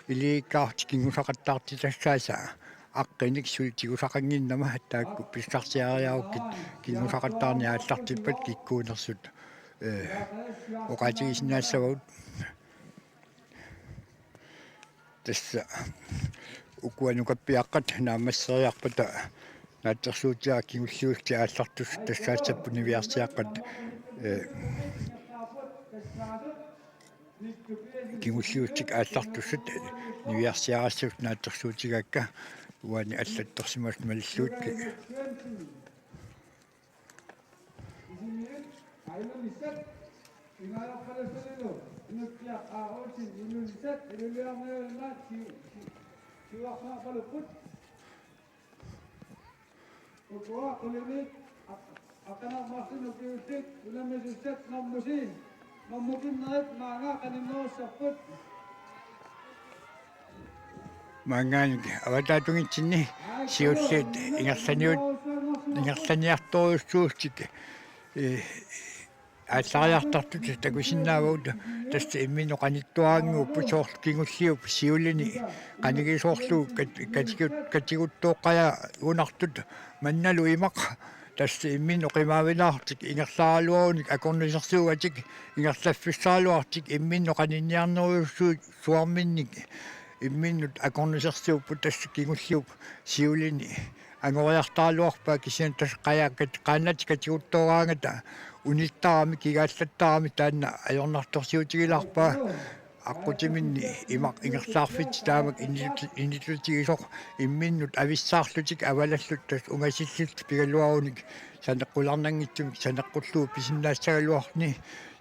iligiikkaarlutik kinngusaqattaartitassaasa aqqinik suli tigusaqannginnama taakku pissarsiariarukkit kinngusaqattaarneq aallartippat kikkuunersut, ee, oqaatigisinnaassavagut. Tassa ukua nukappiaqqat naammasseriarpata naatsorsuutigaakka kingulliullutik aallartussat tassaassapput niviarsiaqqat, ee, kingulliullutik aallartussat niviarsiarassasut naatsorsuutigaakka uani allattorsimasut malillugit. Ukua qulit aqqaneq-marlunnik ukiullit unammisussat normu-, normukinnerit maanga qaninnerussapput. Maanngaanniit avataatungitsinni siulliit ingerlaniut-, ingerlaniartorujussuullutik, ee, aallariartartut takusinnaavagut tassa imminnut qanittuaraannguupput soorlu kingulliup siulini qanigisoorlugu kat-, katigut-, katiguttooqqajaagunartut mannalu imaq tassa imminnut qimaavilaarlutik ingerlaraluarunik akornusersuugatik ingerlaffissaraluarlutik imminnut qaninniarnerujussuit suarminnik imminnut akornusersuupput tassa kingulliup siulini angoriartaraluarpaa kisianni tassa qajaa kat-, qaannatik katiguttooraangata unittaramik kigaallattaramik taanna ajornartorsiutigilaarpaa aqqutiminni imaq ingerlaarfitsi taamak initut-, initutigisoq imminnut avissaarlutik avalallutik tassa ungasillillutik pigaluarunik saneqqularnanngitsumik saneqqullugu pisinnaassagaluarluni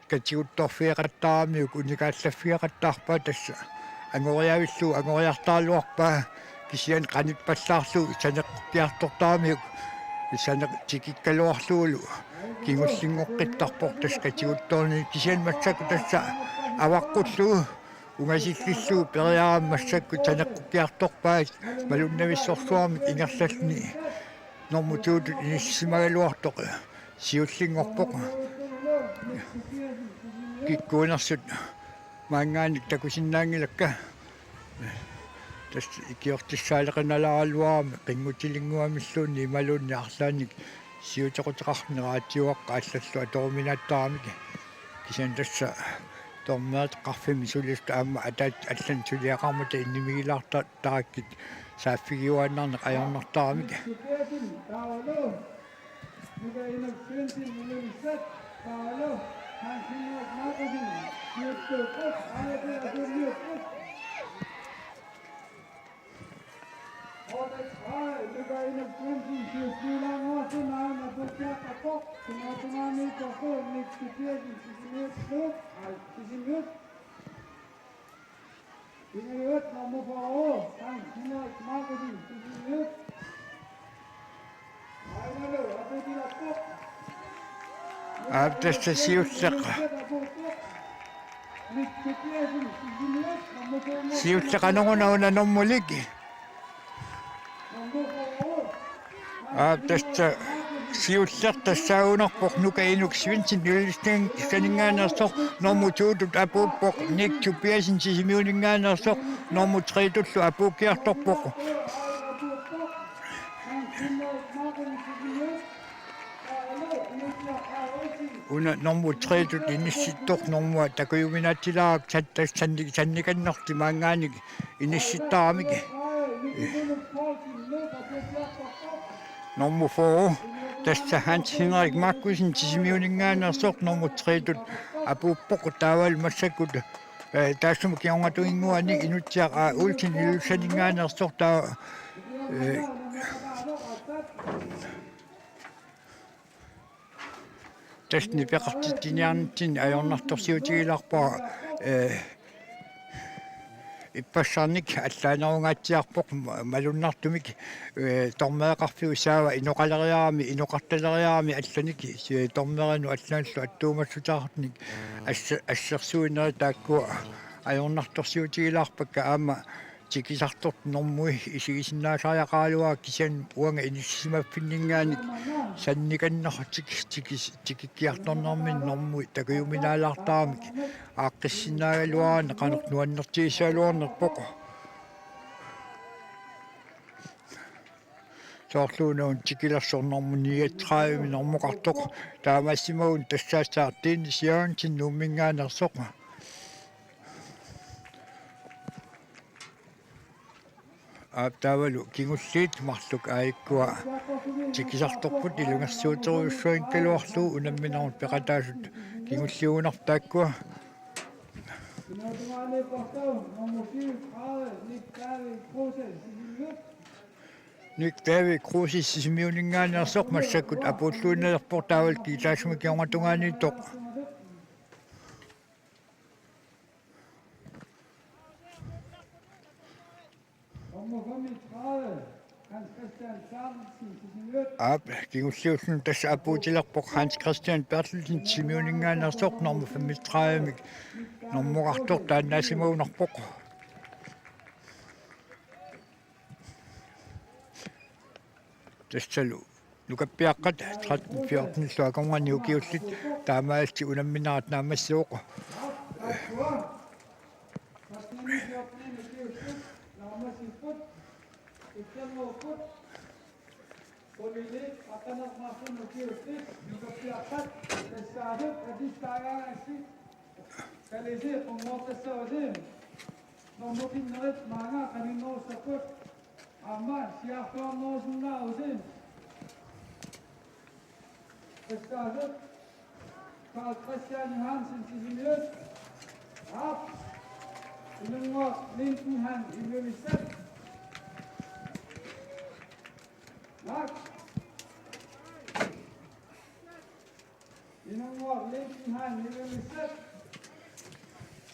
katiguttooqqiaqattaaramiuk unikaallaffigeqattaarpaa tassa angoriavillugu angoriartaraluarpaa kisianni qanippallaarlugu saneqqukkiartortaramiuk saneq-, tikikkaluarlugulu kingullinngoqqittarpoq tassa katiguttooqqinnit kisianni massakkut tassa avaqqullugu ungasillillugu periarami massakkut saneqqukkiartorpaa malunnavissorsuarmik ingerlalluni normu to-tut inissisimagaluartoq siullinngorpoq. Kikkuunersut maanngaanniit takusinnaanngilakka. Tassa ikiortissaaleqinalaaraluarami qinngutilinnguamilluunniit imaluunniit arlaannik siuteqquteqarneq raatiuaqqat allallu atoruminaattaramik. Kisianni tassa dommeriup qaffimmi sulisut aamma ataatsit allanut suliaqarmata innimigilaartarakkit saaffigiuaannarneq ajornartaramik. Kingulliup nummer fyrre, Hans Henrik Markussen, Kingulliup. Aap, tassa siulleq. Siulleq anoruna una normulik. Aap, tassa Siulleq tassaagunarpoq Nuka Inuk Svendsen Ilulissaninngaanneersoq, nummer to-tut apuuppoq Nick Tobiassen Sisimiuninngaanneersoq, nummer tre-tullu apuukkiartorpoq. Una nummer tre-tut inissittoq nummer takujuminaatsilaarpoq sat-, sanni-, sannikannertik maanngaanniit inissittaramik. Nummer fyrre, tassa Hans Henrik Markussen Sisimiuninngaanneersoq, nummer tre-tut apuuppoq taavalu massakkut, eh, taassuma kingornatinnguani Inutsiaq A. Olsen Ilulissaninngaanneersoq, taava, eh, tassa nipeqartitsiniarnitsinni ajornartorsiutigilaarpara, eh, ippassarnik allaanerungaatsiarpoq ma-, malunnartumik, eh, dommereqarfiup saava inoqaleriarami, inoqartaleriarami allanik, eh, dommerinut allanullu attuumassuteqartunik asse-, assersuinerit taakkua ajornartorsiutigilaarpakka, aamma tikisartortut normui isigisinnaasariaqaraluarpakka, kisianni uanga inissisimaffinninngaanniit sannikannertik tikis-, tikikkiartornerminni normui takujuminaalaartaramik aaqqissinnaagaluaraanni qanoq nuannertigissagaluarnerpoq. Soorlu una tikilersoq nummer niogtredive normoqartoq, taamaassimaguni tassaassaaq Dennis Jørgensen Nuumminngaanneersoq. Aap, taavalu kingulliit marluk aajukkua tikisartorput ilungersuuterujussuanngikkaluarlugu unamminermut peqataasut kingulliugunarpoq taakkua. Nick David Kruse Sisimiuninngaanneersoq massakkut apuulluinnalerpoq taavalu taassuma kingornatungaaniittoq. Aap, kingulliulluni tassa apuutilerpoq Hans Christian Berthelsen Sisimiuninngaanneersoq nummer femogtredive-mik normoqartoq taannaasimagunarpoq. Tassalu nukappiaqqat tretten fjorten-illu akornanni ukiullit taamaalillutik unamminerat naammassivoq. Kalisi, qummuortassavusi. Normukinnerit maanga qaninnerussakut. Aamma siaartuarnerusinnaavusi. Tassaasut Carl Christian Johansen Sisimiut. Aap. Inunnguaq Lindenhan Ilulissat. Naak. Inunnguaq Lindenhan Ilulissat.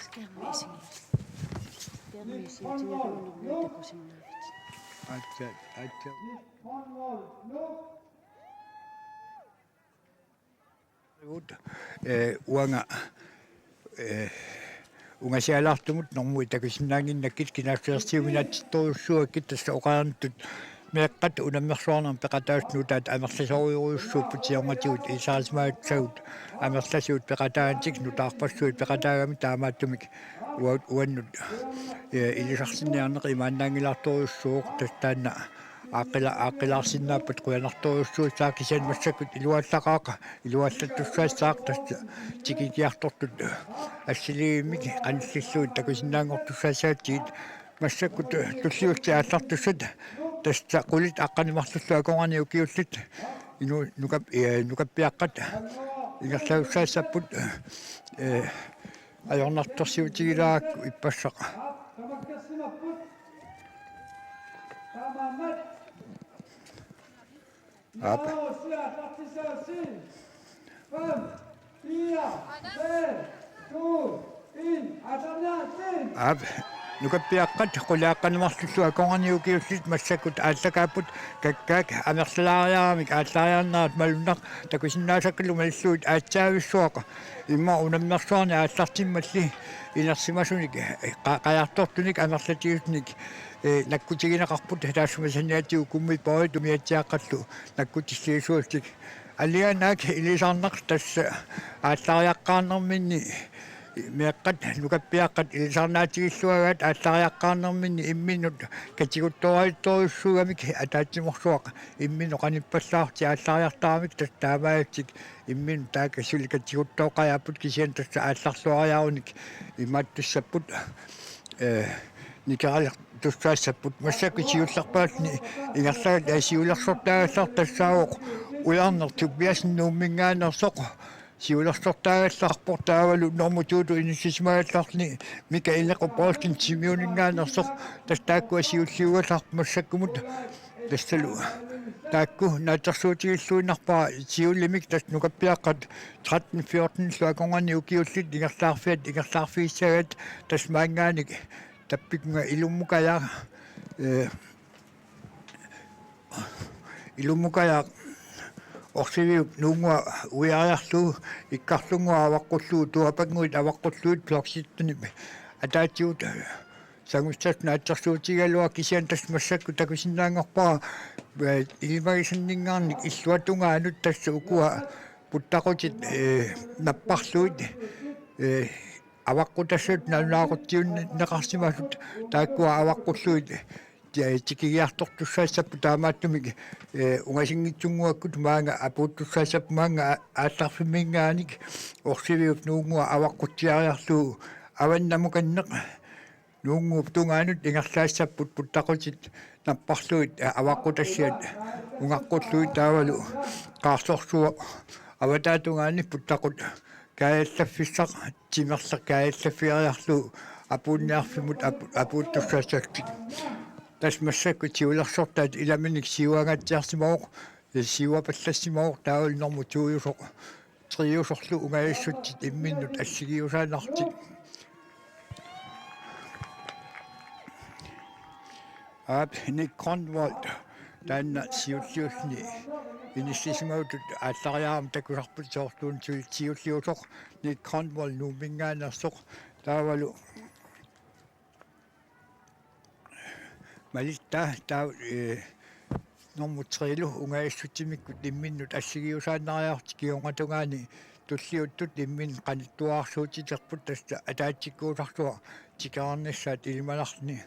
Skærmløsning. Skærmløsning. Aatsaat, aatsaat. Ee, uanga, ee, ungasialaartumut normui takusinnaannginnakkit kinaassusersiuminaatittorujussuuakkit tassa oqarnittut meeqqat unammersuarnermi peqataasut nutaat amerlasoorujussuupput siornatigut ilisarisimagatsagut amerlasuut peqataanatik nutaarpassuit peqataagami taamaattumik uat-, uannut, ee, ilisarsinniarneq imaannaanngilaartorujussuuvoq tassa taanna aaqqila-, aaqqilaarsinnaapput qujanartorujussuussaaq kisianni massakkut iluaallaqaaq iluallattussaassaaq tassa tikikkiartortut assiliivimmik qanillillugit takusinnaanngortussaassaatigit massakkut tulliullutik aallartussat tassa qulit aqqaneq-marlullu akornanni ukiullit inu-, nukap-, ee, nukappiaqqat ingerlasussaassapput, ee, ajornartorsiutigilaarakku ippassaq. Aap. Aap. Nukappiaqqat quliaqqaneq marlullu akornanni ukiullit massakkut aallakaapput, kakkaak amerlalaariaramik aallariarnerat malunnaq takusinnaasakkalu malillugit aatsaavissuaq. Immaqa unammersuarni aallartimmalli inersimasunik qa-, qajartortunik amerlatigissunik, eh, nakkutigineqarput, taassuma saniatigut kummiporit umiatsiaaqqallu nakkutilliisuullutik. Alianaak ilisarnaq tassa aallariaqqaarnerminni meeqqat nukappiaqqat ilisarnaatigilluagaat aallariaqqaarnerminni imminnut katiguttorujussuugamik ataatsimorsuaq imminnut qanippallaarlutik aallariartaramik tassa taamaallutik imminnut taakku suli katiguttoqqajaapput kisianni tassa aallarluariarunik imaattussapput, eh, nikeralertussaassapput. Massakkut siullerpaalluni ingerlagallartoq siulersortaagallartoq tassaavoq Ujarneq Tobiassen Nuumminngaanneersoq. Siulersortaagallarpoq taavalu normu to-tut inissisimagallarluni Mika Inequp Poulsen Simeoninngaanneersoq. Tassa taakkua siulliugallarput massakkumut. Tassalu taakku naatsorsuutigilluinnarpara siulimik tassa nukappiaqqat tretten fjorten-illu akornanni ukiullit ingerlaarfiat ingerlaarfigissagaat tassa maanngaanniit Tappikunga Ilummukajaq, eh, Ilummukajaq Orsiviup Nuunnguaq uiariarlugu Ikkarlunnguaq avaqqullugu Tuapannguit avaqqullugit flok syttenip ataatsigut sangussat naatsorsuutigigaluaq kisianni tassa massakkut takusinnaanngorpara, eh, ilimagisanninngaanniit illuatungaanut tassa ukua puttaqutit, eh, napparlugit, eh, avaqqutassat nalunaaqutsiunneqarsimasut taakkua avaqqullugit ti-, tikigiartortussaassapput taamaattumik, eh, ungasinngitsunnguakkut maanga apuuttussaassapput maanga a-, aallarfimminngaanniit Orsiviup Nuunnguaq avaqqutsiariarlugu avannamukanneq Nuunnguup tungaanut ingerlaassapput puttaqutit napparlugit, eh, avaqqutassiat ungaqqullugit taavalu qaarsorsuaq avataatungaani puttaqut kaajallaffissaq timerleq kaajallaffigeriarlugu apuunniarfimmut apu-, apuuttussaassallutik. Tassa massakkut siulersortaat ilaminik siuangaatsiarsimavoq, eh, siuapallassimavoq taavalu normu to-jusoq, tre-jusorlu ungajassutit imminnut assigiiusaannarlutik. Aap, Nick Grønvold taanna siulliulluni inissisimagatut aallariarama takusarput soorluuna sul-, siulliusoq Nick Grønvold Nuumminngaanneersoq taavalu malitta taava, eh, normu tre-lu ungajassutimikkut imminnut assigiiusaannariarlutik kingornatungaani tulliuttut imminnut qanittuararsuutiterput tassa ataatsikkuusarsuaq tikeraarnissaat ilimanarluni.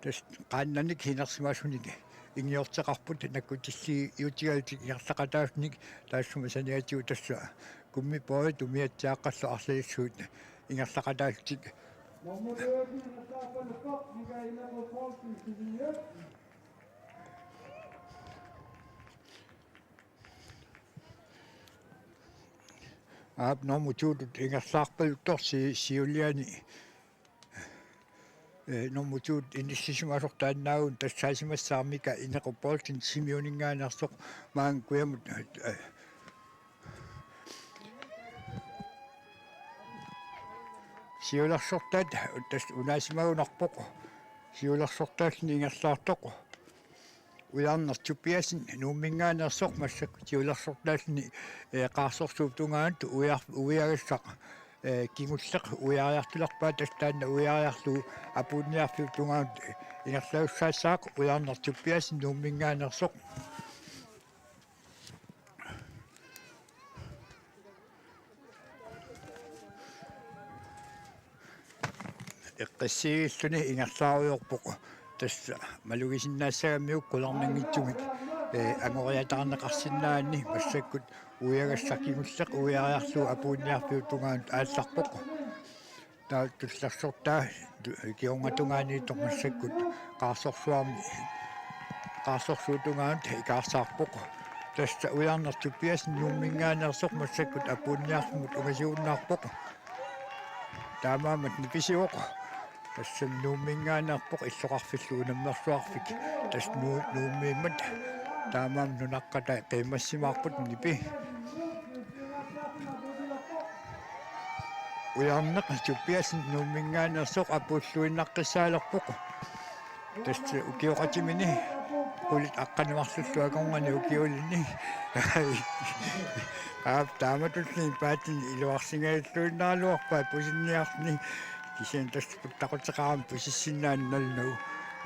Tassa qaannanik inersimasunik ingiorteqarput nakkutilliutigalutik ingerlaqataasunik taassuma saniatigut tassa kummiporit umiatsiaaqqallu arlalissuit ingerlaqataallutik. Aap, normu to-tut ingerlaarpaluttoq si-, siuliani, eh, normu to-tut inissisimasoq taannaagunik tassaasimassaaq Mika Inequp Poulsen Simeoninngaanneersoq maanga kujamut, eh, siulersortaat tassa unaasimagunarpoq. Siulersortaalluni ingerlaartoq Ujarneq Tobiassen Nuumminngaanneersoq massakkut siulersortaalluni, eh, qaarsorsuup tungaanut uiar-, uiagassaq, eh, kingulleq uiariartulerpaa tassa taanna uiariarlugu apuunniarfiup tungaanut ingerlasussaassaaq Ujarneq Tobiassen Nuumminngaanneersoq. Eqqissiivilluni ingerlaarujoorpoq tassa malugisinnaassagamiuk qularnanngitsumik, eh, angoriataarneqarsinnaanni massakkut uiagassaq kingulleq uiariarlugu apuunniarfiup tungaanut aallarpoq. Taava tullersortaa tu-, kingornatungaaniittoq massakkut qaarsorsuarmi, qaarsorsuup tungaanut ikaarsaarpoq. Tassa Ujarneq Tobiassen Nuumminngaanneersoq massakkut apuunniarfimmut ungasigunnaarpoq. Taamaammat nipisivoq. Tassa Nuumminngaanneerpoq illoqarfillu unammersuarfik. Tassa Nuu-, Nuummiimmat taamaammat nunaqqata qiimmassimaarput nipi. Ujarneq Tobiassen Nuumminngaanneersoq apuulluinnaqqissaalerpoq. Tassa ukioqatimini qulit aqqaneq-marlullu akornanni ukiulinni. Aap, taamatulli paatini iluarsingajalluinnaraluarpaa pusinniarni. Kisianni tassa puttaquteqarami pusissinnaannalu.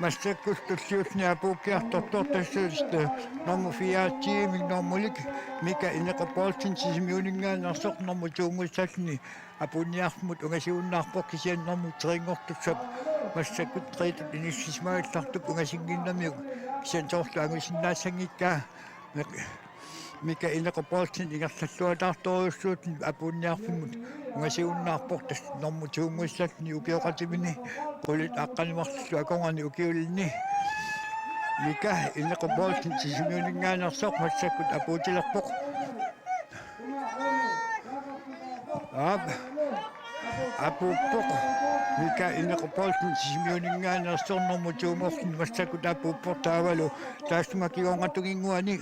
Massakkut tulliulluni apuukkiartortoq tassa nummer fire-tiimi nummerik Mika Ineqo Poulsen Sisimiuninngaanneersoq nummer to-nngussallugu apuunniarfimmut ungasiunnaarpoq, kisianni nummer tre-nngortussap massakkut treetut inissisimagaluartup ungasinnginnamiuk kisianni soorlu angusinnaassanngikkaa. Mik-, Mika Ineqo Poulsen ingerlalluataartorujussuulluni apuunniarfimmut ungasiunnaarpoq, tassa nummer to-nngussallugu ukioqatimini qulit aqqaneq-marlullu akornanni ukiulinni. Mika Ineqo Poulsen Sisimiuninngaanneersoq massakkut apuutilerpoq. Aap. Apuuppoq. Mika Ineqo Poulsen Sisimiuninngaanneersoq nummer to-nngorluni massakkut apuuppoq taavalu taassuma kingorna tunginnguani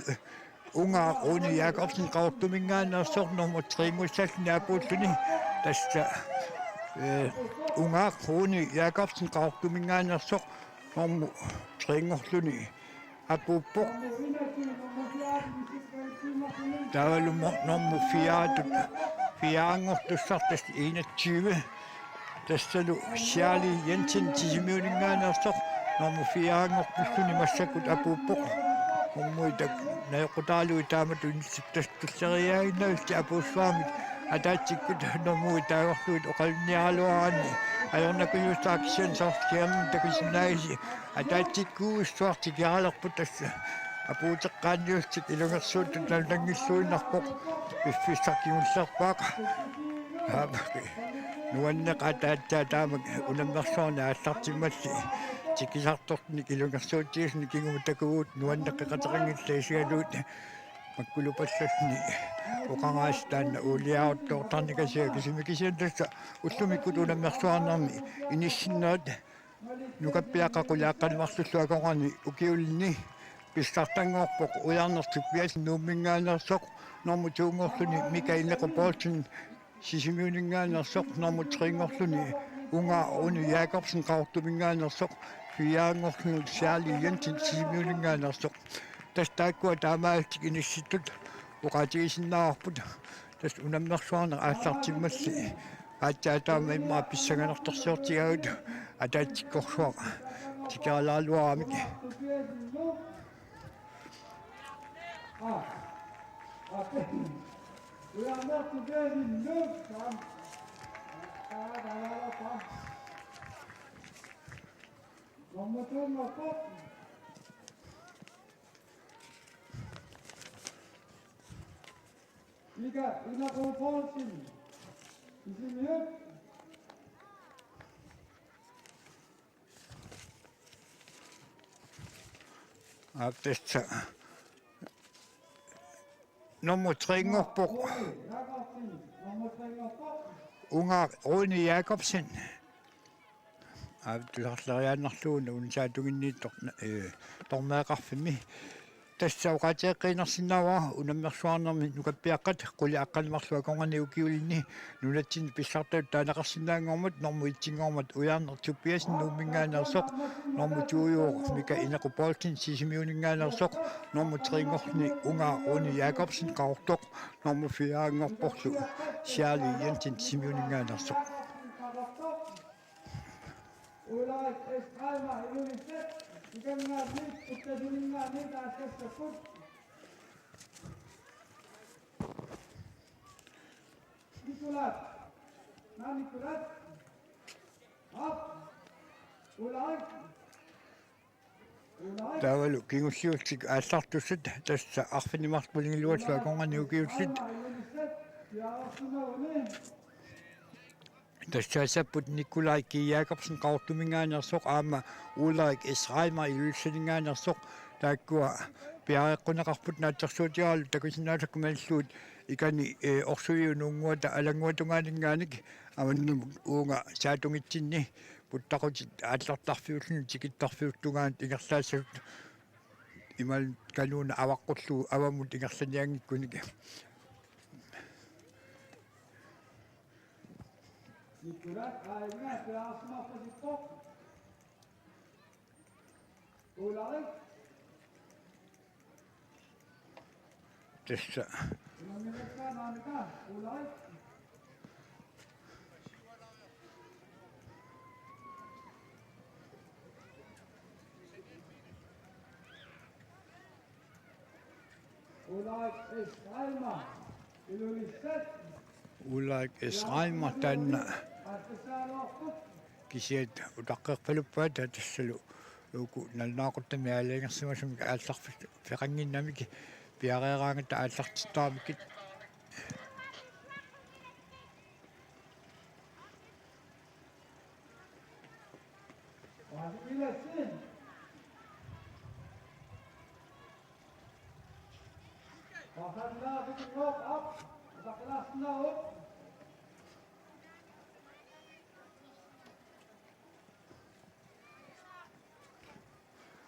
Ungaaq Rune Jakobsen Qaqortuminngaanneersoq nummer tre-nngussalluni apuulluni. Tassa, eh, Ungaaq Rune Jakobsen Qaqortuminngaanneersoq nummer tre-nngorluni apuuppoq. Taavalu mo-, nummer fire-tut, fire-nngortussaq tassa enogtyve. Tassalu Charlie Jensen Sisimiuninngaanneersoq nummer fire-nngortussuni massakkut apuuppoq. Nummerit najoqqutaaluit taamatut inissittas tulleriiaaginnarlutik apuussuarmik ataatsikkut nummerit taagorlugit oqalunniaraluaraanni ajornakujussaassagaanni soorlu kingorna takusinnaagisi ataatsikkuuissuaq tikeralerput tassa apuuteqqaanniullutik ilungersuuttut nalunanngilluinnarpoq piffissaq kingullerpaaq. Aap, nuanneq ataatsaat taamak unammersuarneq aallartimmalli tikisartortunik ilungersuutigisumik kingumut takuvugut nuanneqeqateqanngillat isigalugit makkulupallalluni oqarnasi taanna uuliaruttoortarnikasiga kisimi kisianni tassa ullumikkut unammersuarnermi inissinnerit nukappiaqqat qulit aqqaneq-marlullu akornanni ukiulinni pissartanngorpoq Ujarneq Tobiassen Nuumminngaanneersoq nummer to-nngorluni Mika Ineqo Poulsen Sisimiuninngaanneersoq nummer tre-nngorluni Ungaaq Rune Jakobsen Qaqortuminngaanneersoq fire-nngorluni Charlie Jensen Sisimiuninngaanneersoq. Tassa taakkua taamaalillutik inissittut oqaatigisinnaavarput. Tassa unammersuarneq aallartimmalli aatsaat taama immaqa pissanganartorsiortigaagut ataatsikkorsuaq tikeralaaluaramik. Mika Ineqo Poulsen, Sisimiut. Aap, tassa nummer tre-nngorpoq Ungaaq Rune Jakobsen. Aap, tusarleriaannarlugu una saatunginniittoq, eh, torneqarfimmi. Tassa oqaatigeqqiinnarsinnaavara unammersuarnermi nukappiaqqat qulit aqqaneq-marluk akornanni ukiulinni nunatsinni pissartatut taaneqarsinnaanngormat nummer et-inngormat Ujarneq Tobiassen Nuumminngaanneersoq, nummer to-ujoq Mika Ineqo Poulsen Sisimiuninngaanneersoq, nummer tre-nngorluni Ungaaq Rune Jakobsen Qaqortoq, nummer fire-nngorporlu Charlie Jensen Sisimiuninngaanneersoq. Ulrik Estrada Ilulissat, ikanngaanniit, uttatulinngaanniit aallassapput. Nicolas. Naa Nicolas. Aap. Ulrik. Taavalu kingulliullutik aallartussat tassa arfineq-marluk qulingiluat akornanni ukiullit. Tassaassapput Nikolaj G. Jakobsen Qaqortuminngaanneersoq aamma Ulrik S. Reimer Ilulissaninngaanneersoq, taakkua piareeqquneqarput naatsorsuutigalugu takusinnaasakka malillugit ikani, eh, orsuiununnguata alannguatungaaninngaanniit avannamut uunga saatungitsinni puttaqutit aallartarfiulluni tikittarfiup tungaanut ingerlaassasut imaluunniit kanuuna avaqqullugu avammut ingerlanianngikkunik. Nikolai aajuna piareersimaarpasippoq. Ulrik. Tassa. Unamminersaannaamika Ulrik. Ulrik S. Reimer, Ilulissat. Ulrik S. Reimer taanna. Kisiat utaqqerpaluppaat tassalu uku nalunaaquttamik aalajangersimasumik aallarfeqannginnamik piareeraangatta aallartittaramikkit.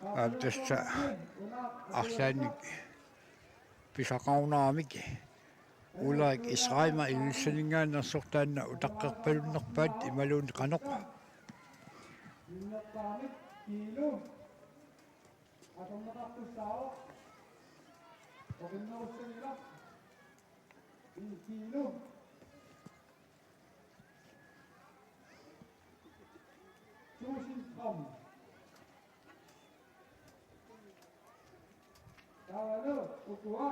Aap, tassa arlaannik pisaqarunaramik Ulrik S. Reimer Ilulissaninngaanneersoq taanna utaqqerpalunnerpaat imaluunniit qanoq. Tusind gram. Taavalu ukua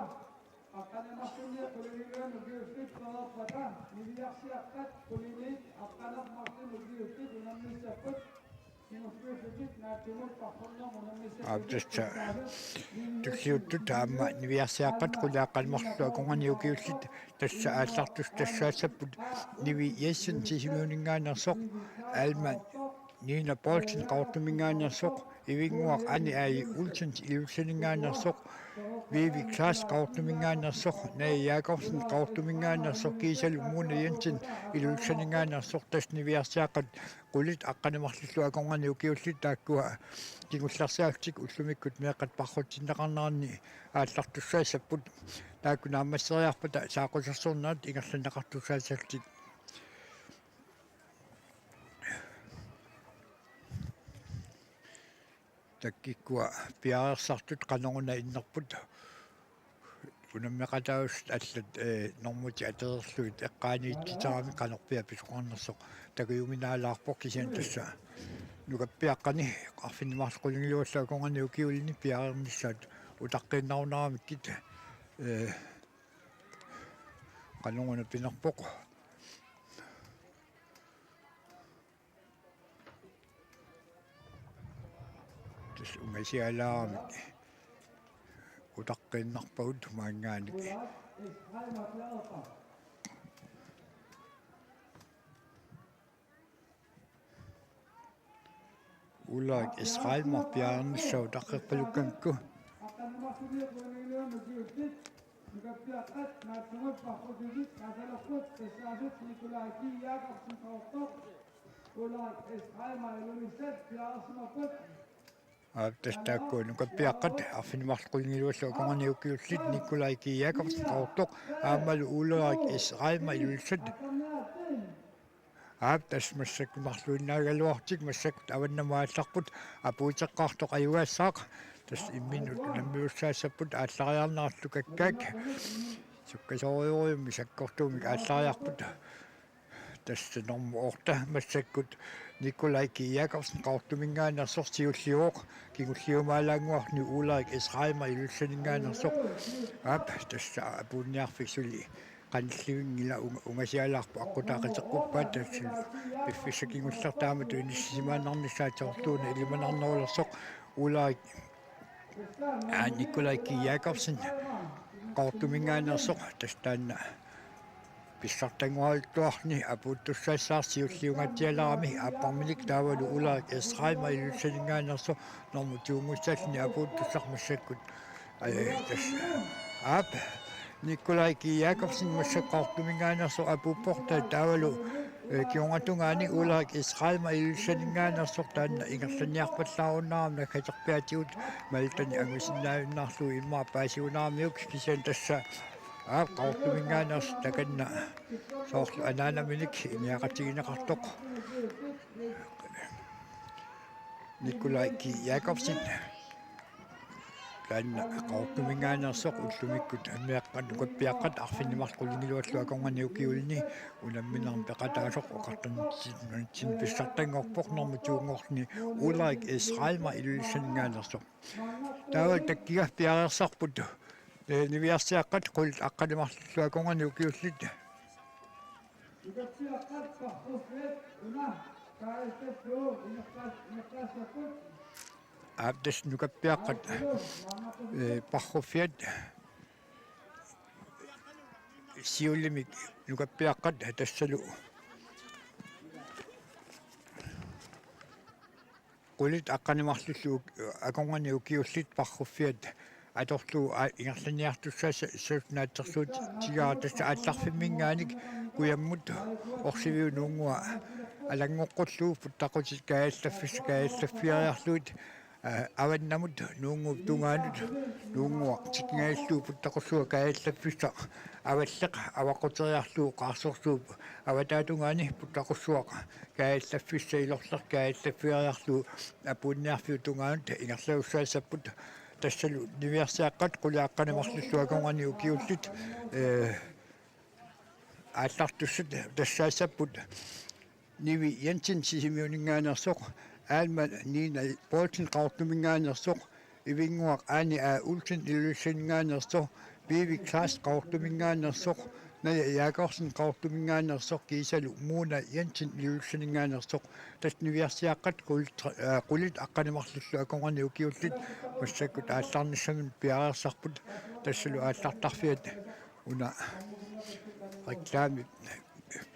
aqqaneq-marlunniit qulingiluanut ukiullit pereerpata niviarsiaqqat quliniit aqqaneq-marlunniit ukiullit unammissapput. Aap, tassa tulliuttut aamma niviarsiaqqat qulit aqqaneq-marlullu akornanni ukiullit tassa aallartussaassapput Nivi Jessen Sisimiuninngaanneersoq, Alma Nina Poulsen Qaqortuminngaanneersoq, Ivinnguaq Ani Aji Olsen Ilulissaninngaanneersoq, Vivi Klaas Qaqortuminngaanneersoq, Naja Jakobsen Qaqortuminngaanneersoq kiisalu Mona Jensen Ilulissaninngaanneersoq. Tassa niviarsiaqqat qulit aqqaneq-marlullu akornanni ukiullit taakkua kingullersaassutik ullumikkut meeqqat paarrutsinneqarneranni aallartussaassapput. Taakku naammasseriarpata saaqqusersornerat ingerlanneqartussaassallutik. Takkukkua piareersartut qanoruna innerput. Unammeqataasut allat, eh, normutit atereerlugit eqqaaniititaramik qanorpiaq pisoqarnersoq takujuminaalaarpoq, kisianni tassa nukappiaqqani arfineq-marluk qulingiluallu akornanni ukiulinni piareernissaat utaqqinniarunaramikkit, eh, qanoruna pinerpoq. Tassa ungasialaaramik utaqqiinnarpagut maanngaanniit. Ulrik S. Reimer piareernissaa utaqqerpalukkamikku. Aap, tassa taakku nukappiaqqat arfineq-marluk qulingiluallu akornanni ukiullit: Nikolaj G. Jakobsen, Qaqortoq, aammalu Ulrik S. Reimer, Ilulissat. Aap, tassa massakkut marluinnaagaluarlutik massakkut avannamut aallarput apuuteqqaartoq ajugaassaaq. Tassa imminnut unammiussaassapput aallariarnerallu kakkaak. Sukkasoorujussuarmik sakkortuumik aallariarput. Tassa normu otte massakkut Nikolaj G. Jakobsen Qaqortuminngaanneersoq siulliuvoq, kingulliumaalaannguarni Ulrik S. Reimer Ilulissaninngaanneersoq. Aap, tassa apuunniarfik suli qanillivinngilaq, unga-, ungasialaarpoq, aqqutaaq qiteqquppaat, tassa piffissaq kingulleq taamatut inissisimaannarnissaa tortuuna ilimanarnerulersoq Ulrik Aa, Nikolaj G. Jakobsen Qaqortuminngaanneersoq, tassa taanna pissartanguartuarni apuuttussaassaaq siulliungaatsialaarami aapparminik, taavalu Ulrik S. Reimer Ilulissaninngaanneersoq normu to-nngussallugu apuuttussaq massakkut. Aa, tassa. Aap, Nikolaj G. Jakobsen massakkut Qaqortuminngaanneersoq apuuppoq, taavalu, eh, kingornatungaani Ulrik S. Reimer Ilulissaninngaanneersoq taanna ingerlanniarpallaarunnaarami naggaterpiaatigut Maltani angusinnaajunnaarlugu immaqa paasiunaaramiuk, kisianni tassa Aap, Qaqortuminngaanneersoq takanna soorlu anaanaminik ingiaqatigineqartoq Nikolaj G. Jakobsen. Taanna Qaqortuminngaanneersoq ullumikkut meeqqat nukappiaqqat arfineq-marluk qulingiluallu akornanni ukiulluni unamminermi peqataasoq oqartunnitsinni pissartanngorpoq, nummer to-nngorluni Ulrik S. Reimer Ilulissaninngaanneersoq. Taava takkiga piareersarput, eh, niviarsiaqqat qulit aqqaneq-marlullu akornanni ukiullit. Aap, tassa nukappiaqqat, eh, parruffiat siullermik nukappiaqqat tassalu qulit aqqaneq-marlullu uk-, akornanni ukiullit parruffiat atorlugu a-, ingerlanniartussaassapput naatsorsuutigaara, tassa aallarfimminngaanniit kujammut Orsiviup nuunnguaq alanngoqqullugu puttaqutit kaajallaffissat kaajallaffigeriarlugit, eh, avannamut nuunnguup tungaanut nuunnguaq tikingajallugu puttaqussuaq kaajallaffissaq avalleq avaqquseriarlugu qaarsorsuup avataatungaani puttaqussuaq kaajallaffissaq ilorleq kaajallaffigeriarlugu apuunniarfiup tungaanut ingerlasussaassapput. Tassalu niviarsiaqqat qulit aqqaneq-marlullu akornanni ukiullit, eh, aallartussat tassaassapput: Nivi Jensen Sisimiuninngaanneersoq, Alma Nina Poulsen Qaqortuminngaanneersoq, Ivinnguaq Aani A. Olsen Ilulissaninngaanneersoq, Vivi Klaas Qaqortuminngaanneersoq, Naja Jakobsen Qaqortuminngaanneersoq kiisalu Mona Jensen Ilulissaninngaanneersoq. Tassa niviarsiaqqat qulit, eh, qulit aqqaneq-marlullu akornanni ukiullit massakkut aallarnissaminut piareersarput. Tassalu aallartarfiat una reklami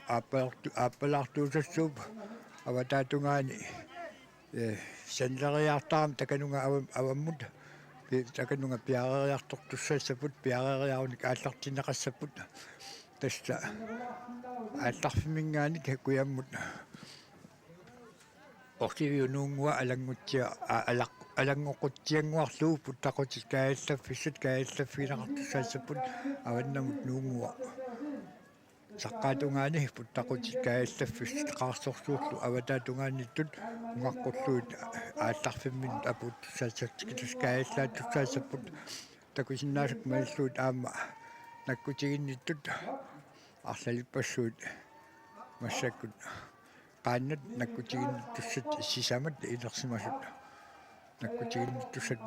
aappalaartu-, aappalaartuusassuup avataatungaani, eh, sanileriartarami takanunga avam-, avammut pi-, takanunga piareeriartortussaassapput, piareeriarunik aallartinneqassapput. Tassa aallarfimminngaanniit kujammut Orsiviup nuunnguaq alanngutsia-, a-, alaq-, alanngoqqutsiannguarlugu puttaqutit kaajallaffissat kaajallaffigineqartussaassapput avannamut nuunnguaq saqqaatungaani puttaqutit kaajallaffissat qaarsorsuullu avataatungaaniittut ungaqqullugit aallarfimminnut apuuttussaassapput, tikittussat kaajallaattussaassapput. Takusinnaasakka malillugit aamma nakkutiginnittut arlalippassuit massakkut qaannat nakkutiginnittussat sisamat inersimasut nakkutiginnittussat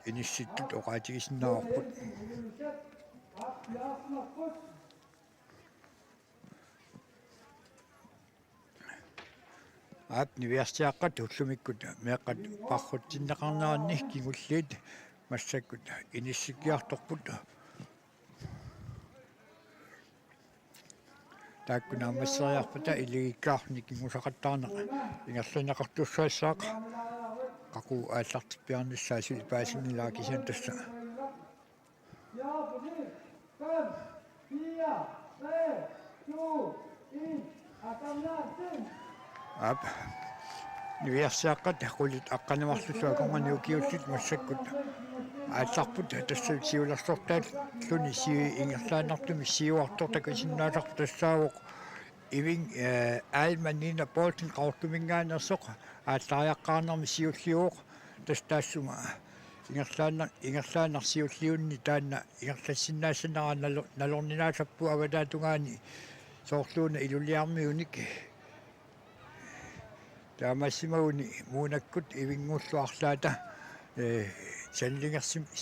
inissittut oqaatigisinnaavarput. Aap, niviarsiaqqat ullumikkut meeqqat parrutsinneqarneranni kingulliit massakkut inissikkiartorput. Taakku naammasseriarpata iligikkaarluni kingusaqattaarneq ingerlanneqartussaassaaq. Qaqugu aallartippiarnissaa suli paasinngilaa, kisianni tassa Aap. Niviarsiaqqat qulit aqqaneq-marlullu akornanni ukiullit massakkut aallarput, tassa siulersortaalluni siu-, ingerlaannartumik siuartoq takusinnaasarput tassaavoq Iving, eh, Alma Nina Poulsen Qaqortuminngaanneersoq aallariaqqaarnermi siulliuvoq. Tassa taassuma ingerlaanna-, ingerlaannaq siulliunni taanna ingerlassinnaassanera nalo-, nalorninaasarpoq avataatungaani soorluuna iluliarmiunik. Taamaassimaguni Muunakkut Ivinngullu arlaata, eh, sanilingersim-,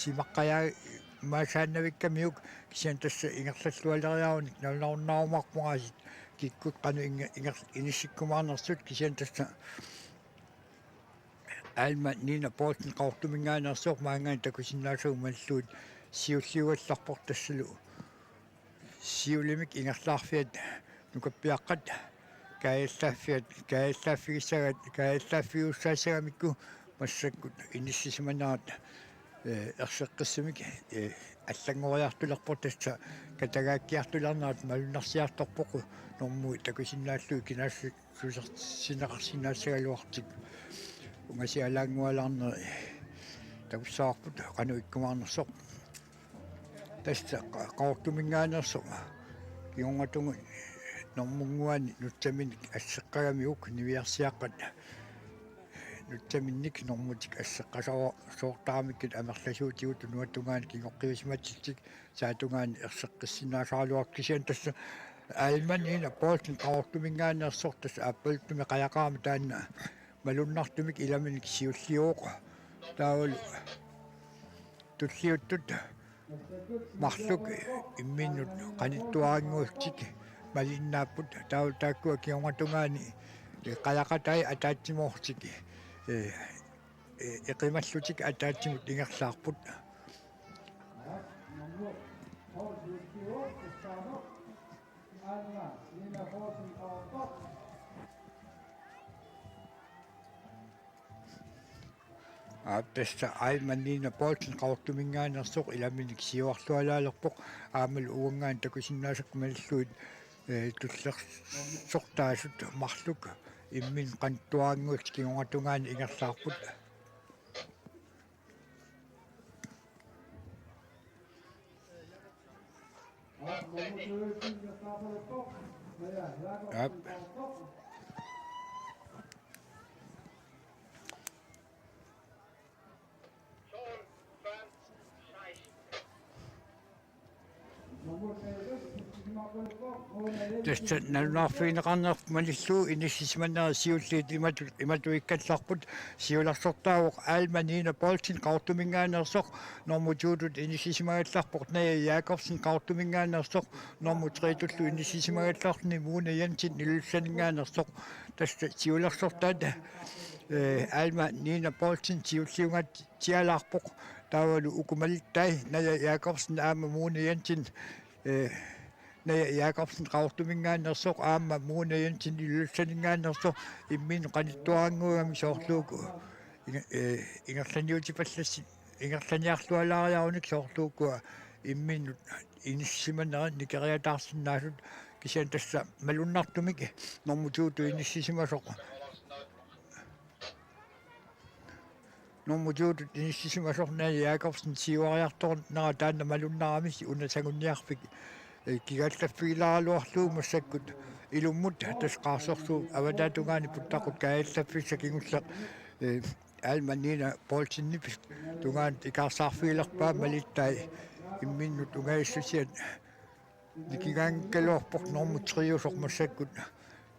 simaqqajaamaasaannavikkamiuk, kisianni tassa ingerlallualeriarunik nalornaarumaarpunga aasiit kikkut qanoq inger-, inger-, inissikkumaarnersut, kisianni tassa Alma Nina Poulsen Qaqortuminngaanneersoq maanngaanniit takusinnaasagut malillugit siulliugallarpoq tassalu siulimik ingerlaarfiat nukappiaqqat kaajallaaffiat, kaajallaaffigissagat, kaajallaaffigiussaassagamikku massakkut inissisimanerat, eh, erseqqissumik, eh, allanngoriartulerpoq, tassa katagaakkiartulernerat malunnarsiartorpoq, normui takusinnaallugit kinaassu-, susersineqarsinnaassagaluartik. Ungasialaanngualaarneri takussavarput qanoq ikkumaarnersoq. Tassa qa-, Qaqortuminngaanneersoq kingornatungaani normunnguani nutsaminnik asseqqagamiuk niviarsiaqqat nutsaminnik normutik asseqqasoor-, soortaramikkit amerlasuutigut tunuatungaani kingoqqiusimatitsik saatungaani erseqqissinnaasaraluartut kisianni tassa Alma Nina Poulsen Qaqortuminngaanneersoq tassa aappaluttumik qajaqaama taanna malunnartumik ilaminik siulliuvoq taavalu tulliuttut marluk imminnut qanittuarannguullutik malinnaapput taavalu taakkua kingornatungaani qajaqatai ataatsimoorlutik, eh, eh, eqimallutik ataatsimut ingerlaarput. Aap, tassa Alma Nina Poulsen Qaqortuminngaanneersoq ilaminik siuarlualaalerpoq aammalu uanngaanniit takusinnaasakka malillugit, eh, tullersortaasut marluk imminnut qanittuarannguullutik kingornatungaani ingerlaarput. Aap. Tassa nalunaarfigineqarnerput malillugu inissisimanerit siulliit imatut, imatuikkallarput siulersortaavoq Alma Nina Poulsen Qaqortuminngaanneersoq, normu to-tut inissisimagallarpoq Naja Jakobsen Qaqortuminngaanneersoq, normu tre-tullu inissisimagallarluni Mona Jensen Ilulissaninngaanneersoq, tassa siulersortaat, eh, Alma Nina Poulsen siulliunngaatsialaarpoq, taavalu uku malittai Naja Jakobsen aamma Mona Jensen, eh, Naja Jakobsen Qaqortuminngaanneersoq aamma Mona Jensen Ilulissaninngaanneersoq imminnut qanittuarannguugamik soorlu uku inge-, eh, ingerlaniutipallassi-, ingerlaniarlualaariarunik soorlu ukua imminnut inissisimanerit nikeriataarsinnaasut kisianni tassa malunnartumik normu to-tut inissisimasoq. Normu to-tut inissisimasoq Naja Jakobsen siuariartornera taanna malunnarami una sangunniarfik, eh, kigallaffigilaaraluarlugu massakkut ilummut tassa qaarsorsuup avataatungaani puttaqut kaajallaffissaq kingulleq, eh, Alma Nina Poulsenip tungaanut ikaarsaarfigilerpaa malittai imminnut ungaissusiat nikingaanngikkaluarpoq normu tre-usoq massakkut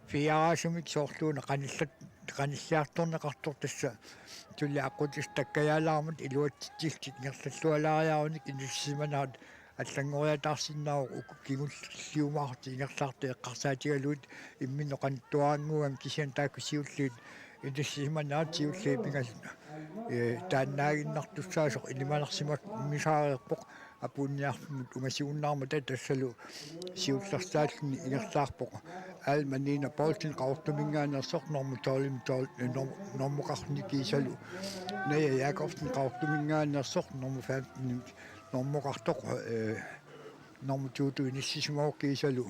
fire-aasumik soorluuna qanillat-, qanilliartorneqartoq tassa suli aqqutissaq takkajaalaarmat iluatsitsillutik ingerlallualaariarunik inissisimanerat allanngoriataarsinnaavoq uku kingulliumaartut ingerlaartut eqqarsaatigalugit imminnut qanittuarannguugamik kisianni taakku siulliit inissisimanerat siulliit pingasut, eh, taannaaginnartussaasoq ilimanarsimammissaareerpoq apuunniarfimmut ungasiunnaarmata tassalu siullersaalluni ingerlaarpoq Alma Nina Poulsen Qaqortuminngaanneersoq normu tolv-imik tolv, eh, norm-, normukarluni kiisalu Naja Jakobsen Qaqortuminngaanneersoq normu femten-imik normukartoq, eh, normu to-tut inissisimavoq kiisalu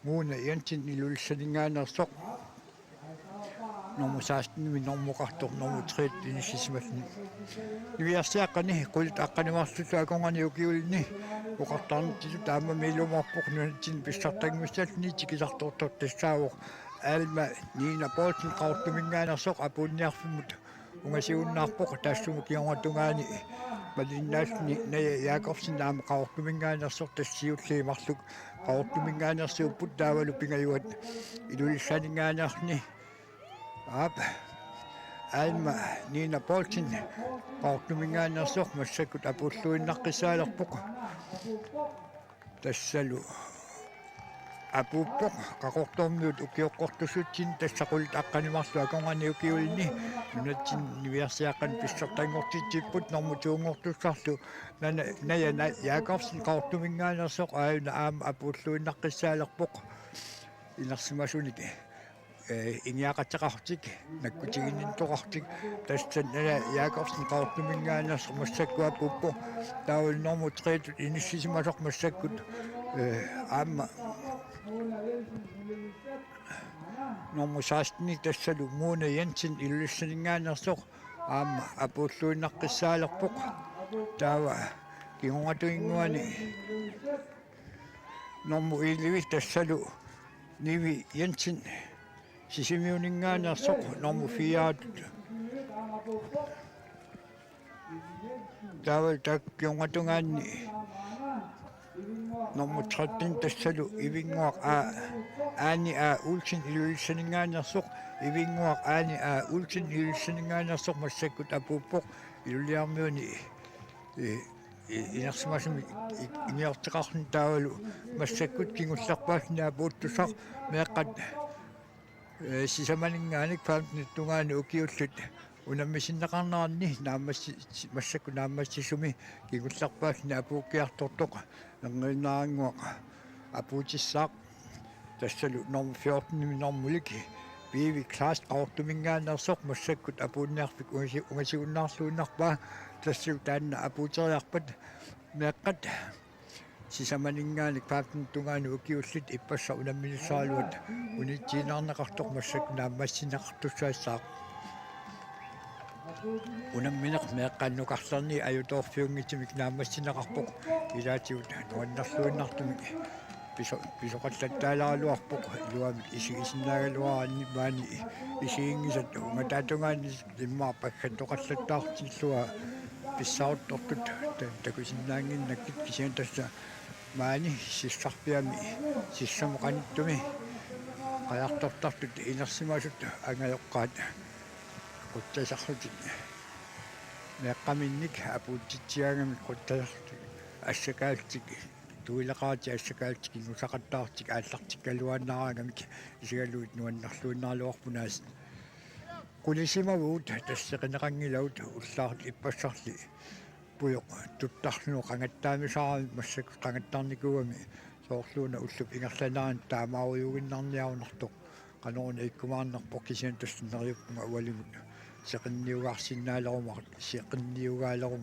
Mona Jensen Ilulissaninngaanneersoq normu seksten-imi normukartoq normu tre-tut inissisimalluni. Niviarsiaqqani qulit aqqaneq-marlullu akornanni ukiulinni oqartarnitsitut taamak ilumoorpoq nunatsinni pissartanngussallutik tikisartortoq tassaavoq Alma Nina Poulsen Qaqortuminngaanneersoq apuunniarfimmut ungasiunnaarpoq taassuma kingornatungaani malinnaalluni Naja Jakobsen aamma Qaqortuminngaanneersoq tassa siulliit marluk Qaqortuminngaanneersuupput taavalu pingajuat Ilulissaninngaanneerluni. Aap. Alma Nina Poulsen Qaqortuminngaanneersoq massakkut apuulluinnaqqissaalerpoq. Tassalu apuuppoq Qaqortormiut ukioqqortussatsinni tassa qulit aqqaneq-marluk akornanni ukiulinni nunatsinni niviarsiaqqani pissartanngortitsipput normu to-nngortussarlu Nana-, Naja Na-, Jakobsen Qaqortuminngaanneersoq aajuna aamma apuulluinnaqqissaalerpoq inersimasunik, eh, ingiaqateqarlutik nakkutiginninneqarlutik tassa Naja Jakobsen Qaqortuminngaanneersoq massakkut apuuppoq taavalu normu tre-tut inissisimasoq massakkut, eh, aamma normu seksten-imi tassalu Mona Jensen Ilulissaninngaanneersoq aamma apuulluinnaqqissaalerpoq. Taava Kingornatinnguani nummer elleve tassalu Nivi Jensen Sisimiuninngaanneersoq nummer fire-tut. Taava taakku kingornatungaanni nummer tretten tassalu Ivinnguaq A, Aani A. Olsen Ilulissaninngaanneersoq, Ivinnguaq Aani A. Olsen Ilulissaninngaanneersoq massakkut apuuppoq Ilulissarmiuni i-, i-, inersimasumik i-, iniorteqarluni taavalu massakkut kingullerpaalluni apuuttussaq meeqqat, eh, sisamaninngaanniit femten tungaanut ukiullit unammisinneqarneranni naammassi-, massakkut naammassisumi kingullerpaalluni apuukkiartortoq Erniinnarannguaq apuutissaaq. Tassalu nummer fjorten-imi normulik Piivi Klaas Qaqortuminngaanneersoq massakkut apuunniarfik ungasi-, ungasigunnaarluinnarpaa. Tassalu taanna apuuteriarpat meeqqat sisamaninngaanniit femten tungaanut ukiullit ippassaq unamminissaraluat unitsiinnarneqartoq massakkut naammassinneqartussaassaaq. Unammineq meeqqannukarlerni ajutoorfiunngitsumik naammassinneqarpoq, ilaatigut nuannerluinnartumik piso-, pisoqallattaalaaraluarpoq, iluamik isigisinnaagaluaraanni maani isiginngisat ungataatungaanni immaqa paggattoqallattaartillunga pissaruttortut ta-, takusinnaannginnakkit, kisianni tassa maani sissarpiami sissamut qanittumi qajartortartut inersimasut angajoqqaat quttasarlutik meeqqaminnik apuutitsigaangamik quttasarlutik assakaallutik, tuileqaratik assakaallutik, kingusaqattaarlutik aallartikkaluaannaaraangamik isigalugit nuannerluinnaraluarput aasiit. Qulisimavut tassa seqineqanngilavut ullaarli ippassarli pujoq tuttarluni qangattaamisara massakkut qangattarnikuugami, soorluuna ullup ingerlanerani taamaarujuinnarniarunartoq qanoruna ikkumaarnerpoq, kisianni tassa neriuppunga ualimut seqinniugaarsinnaalerumaartoq, seqinniugaaleru-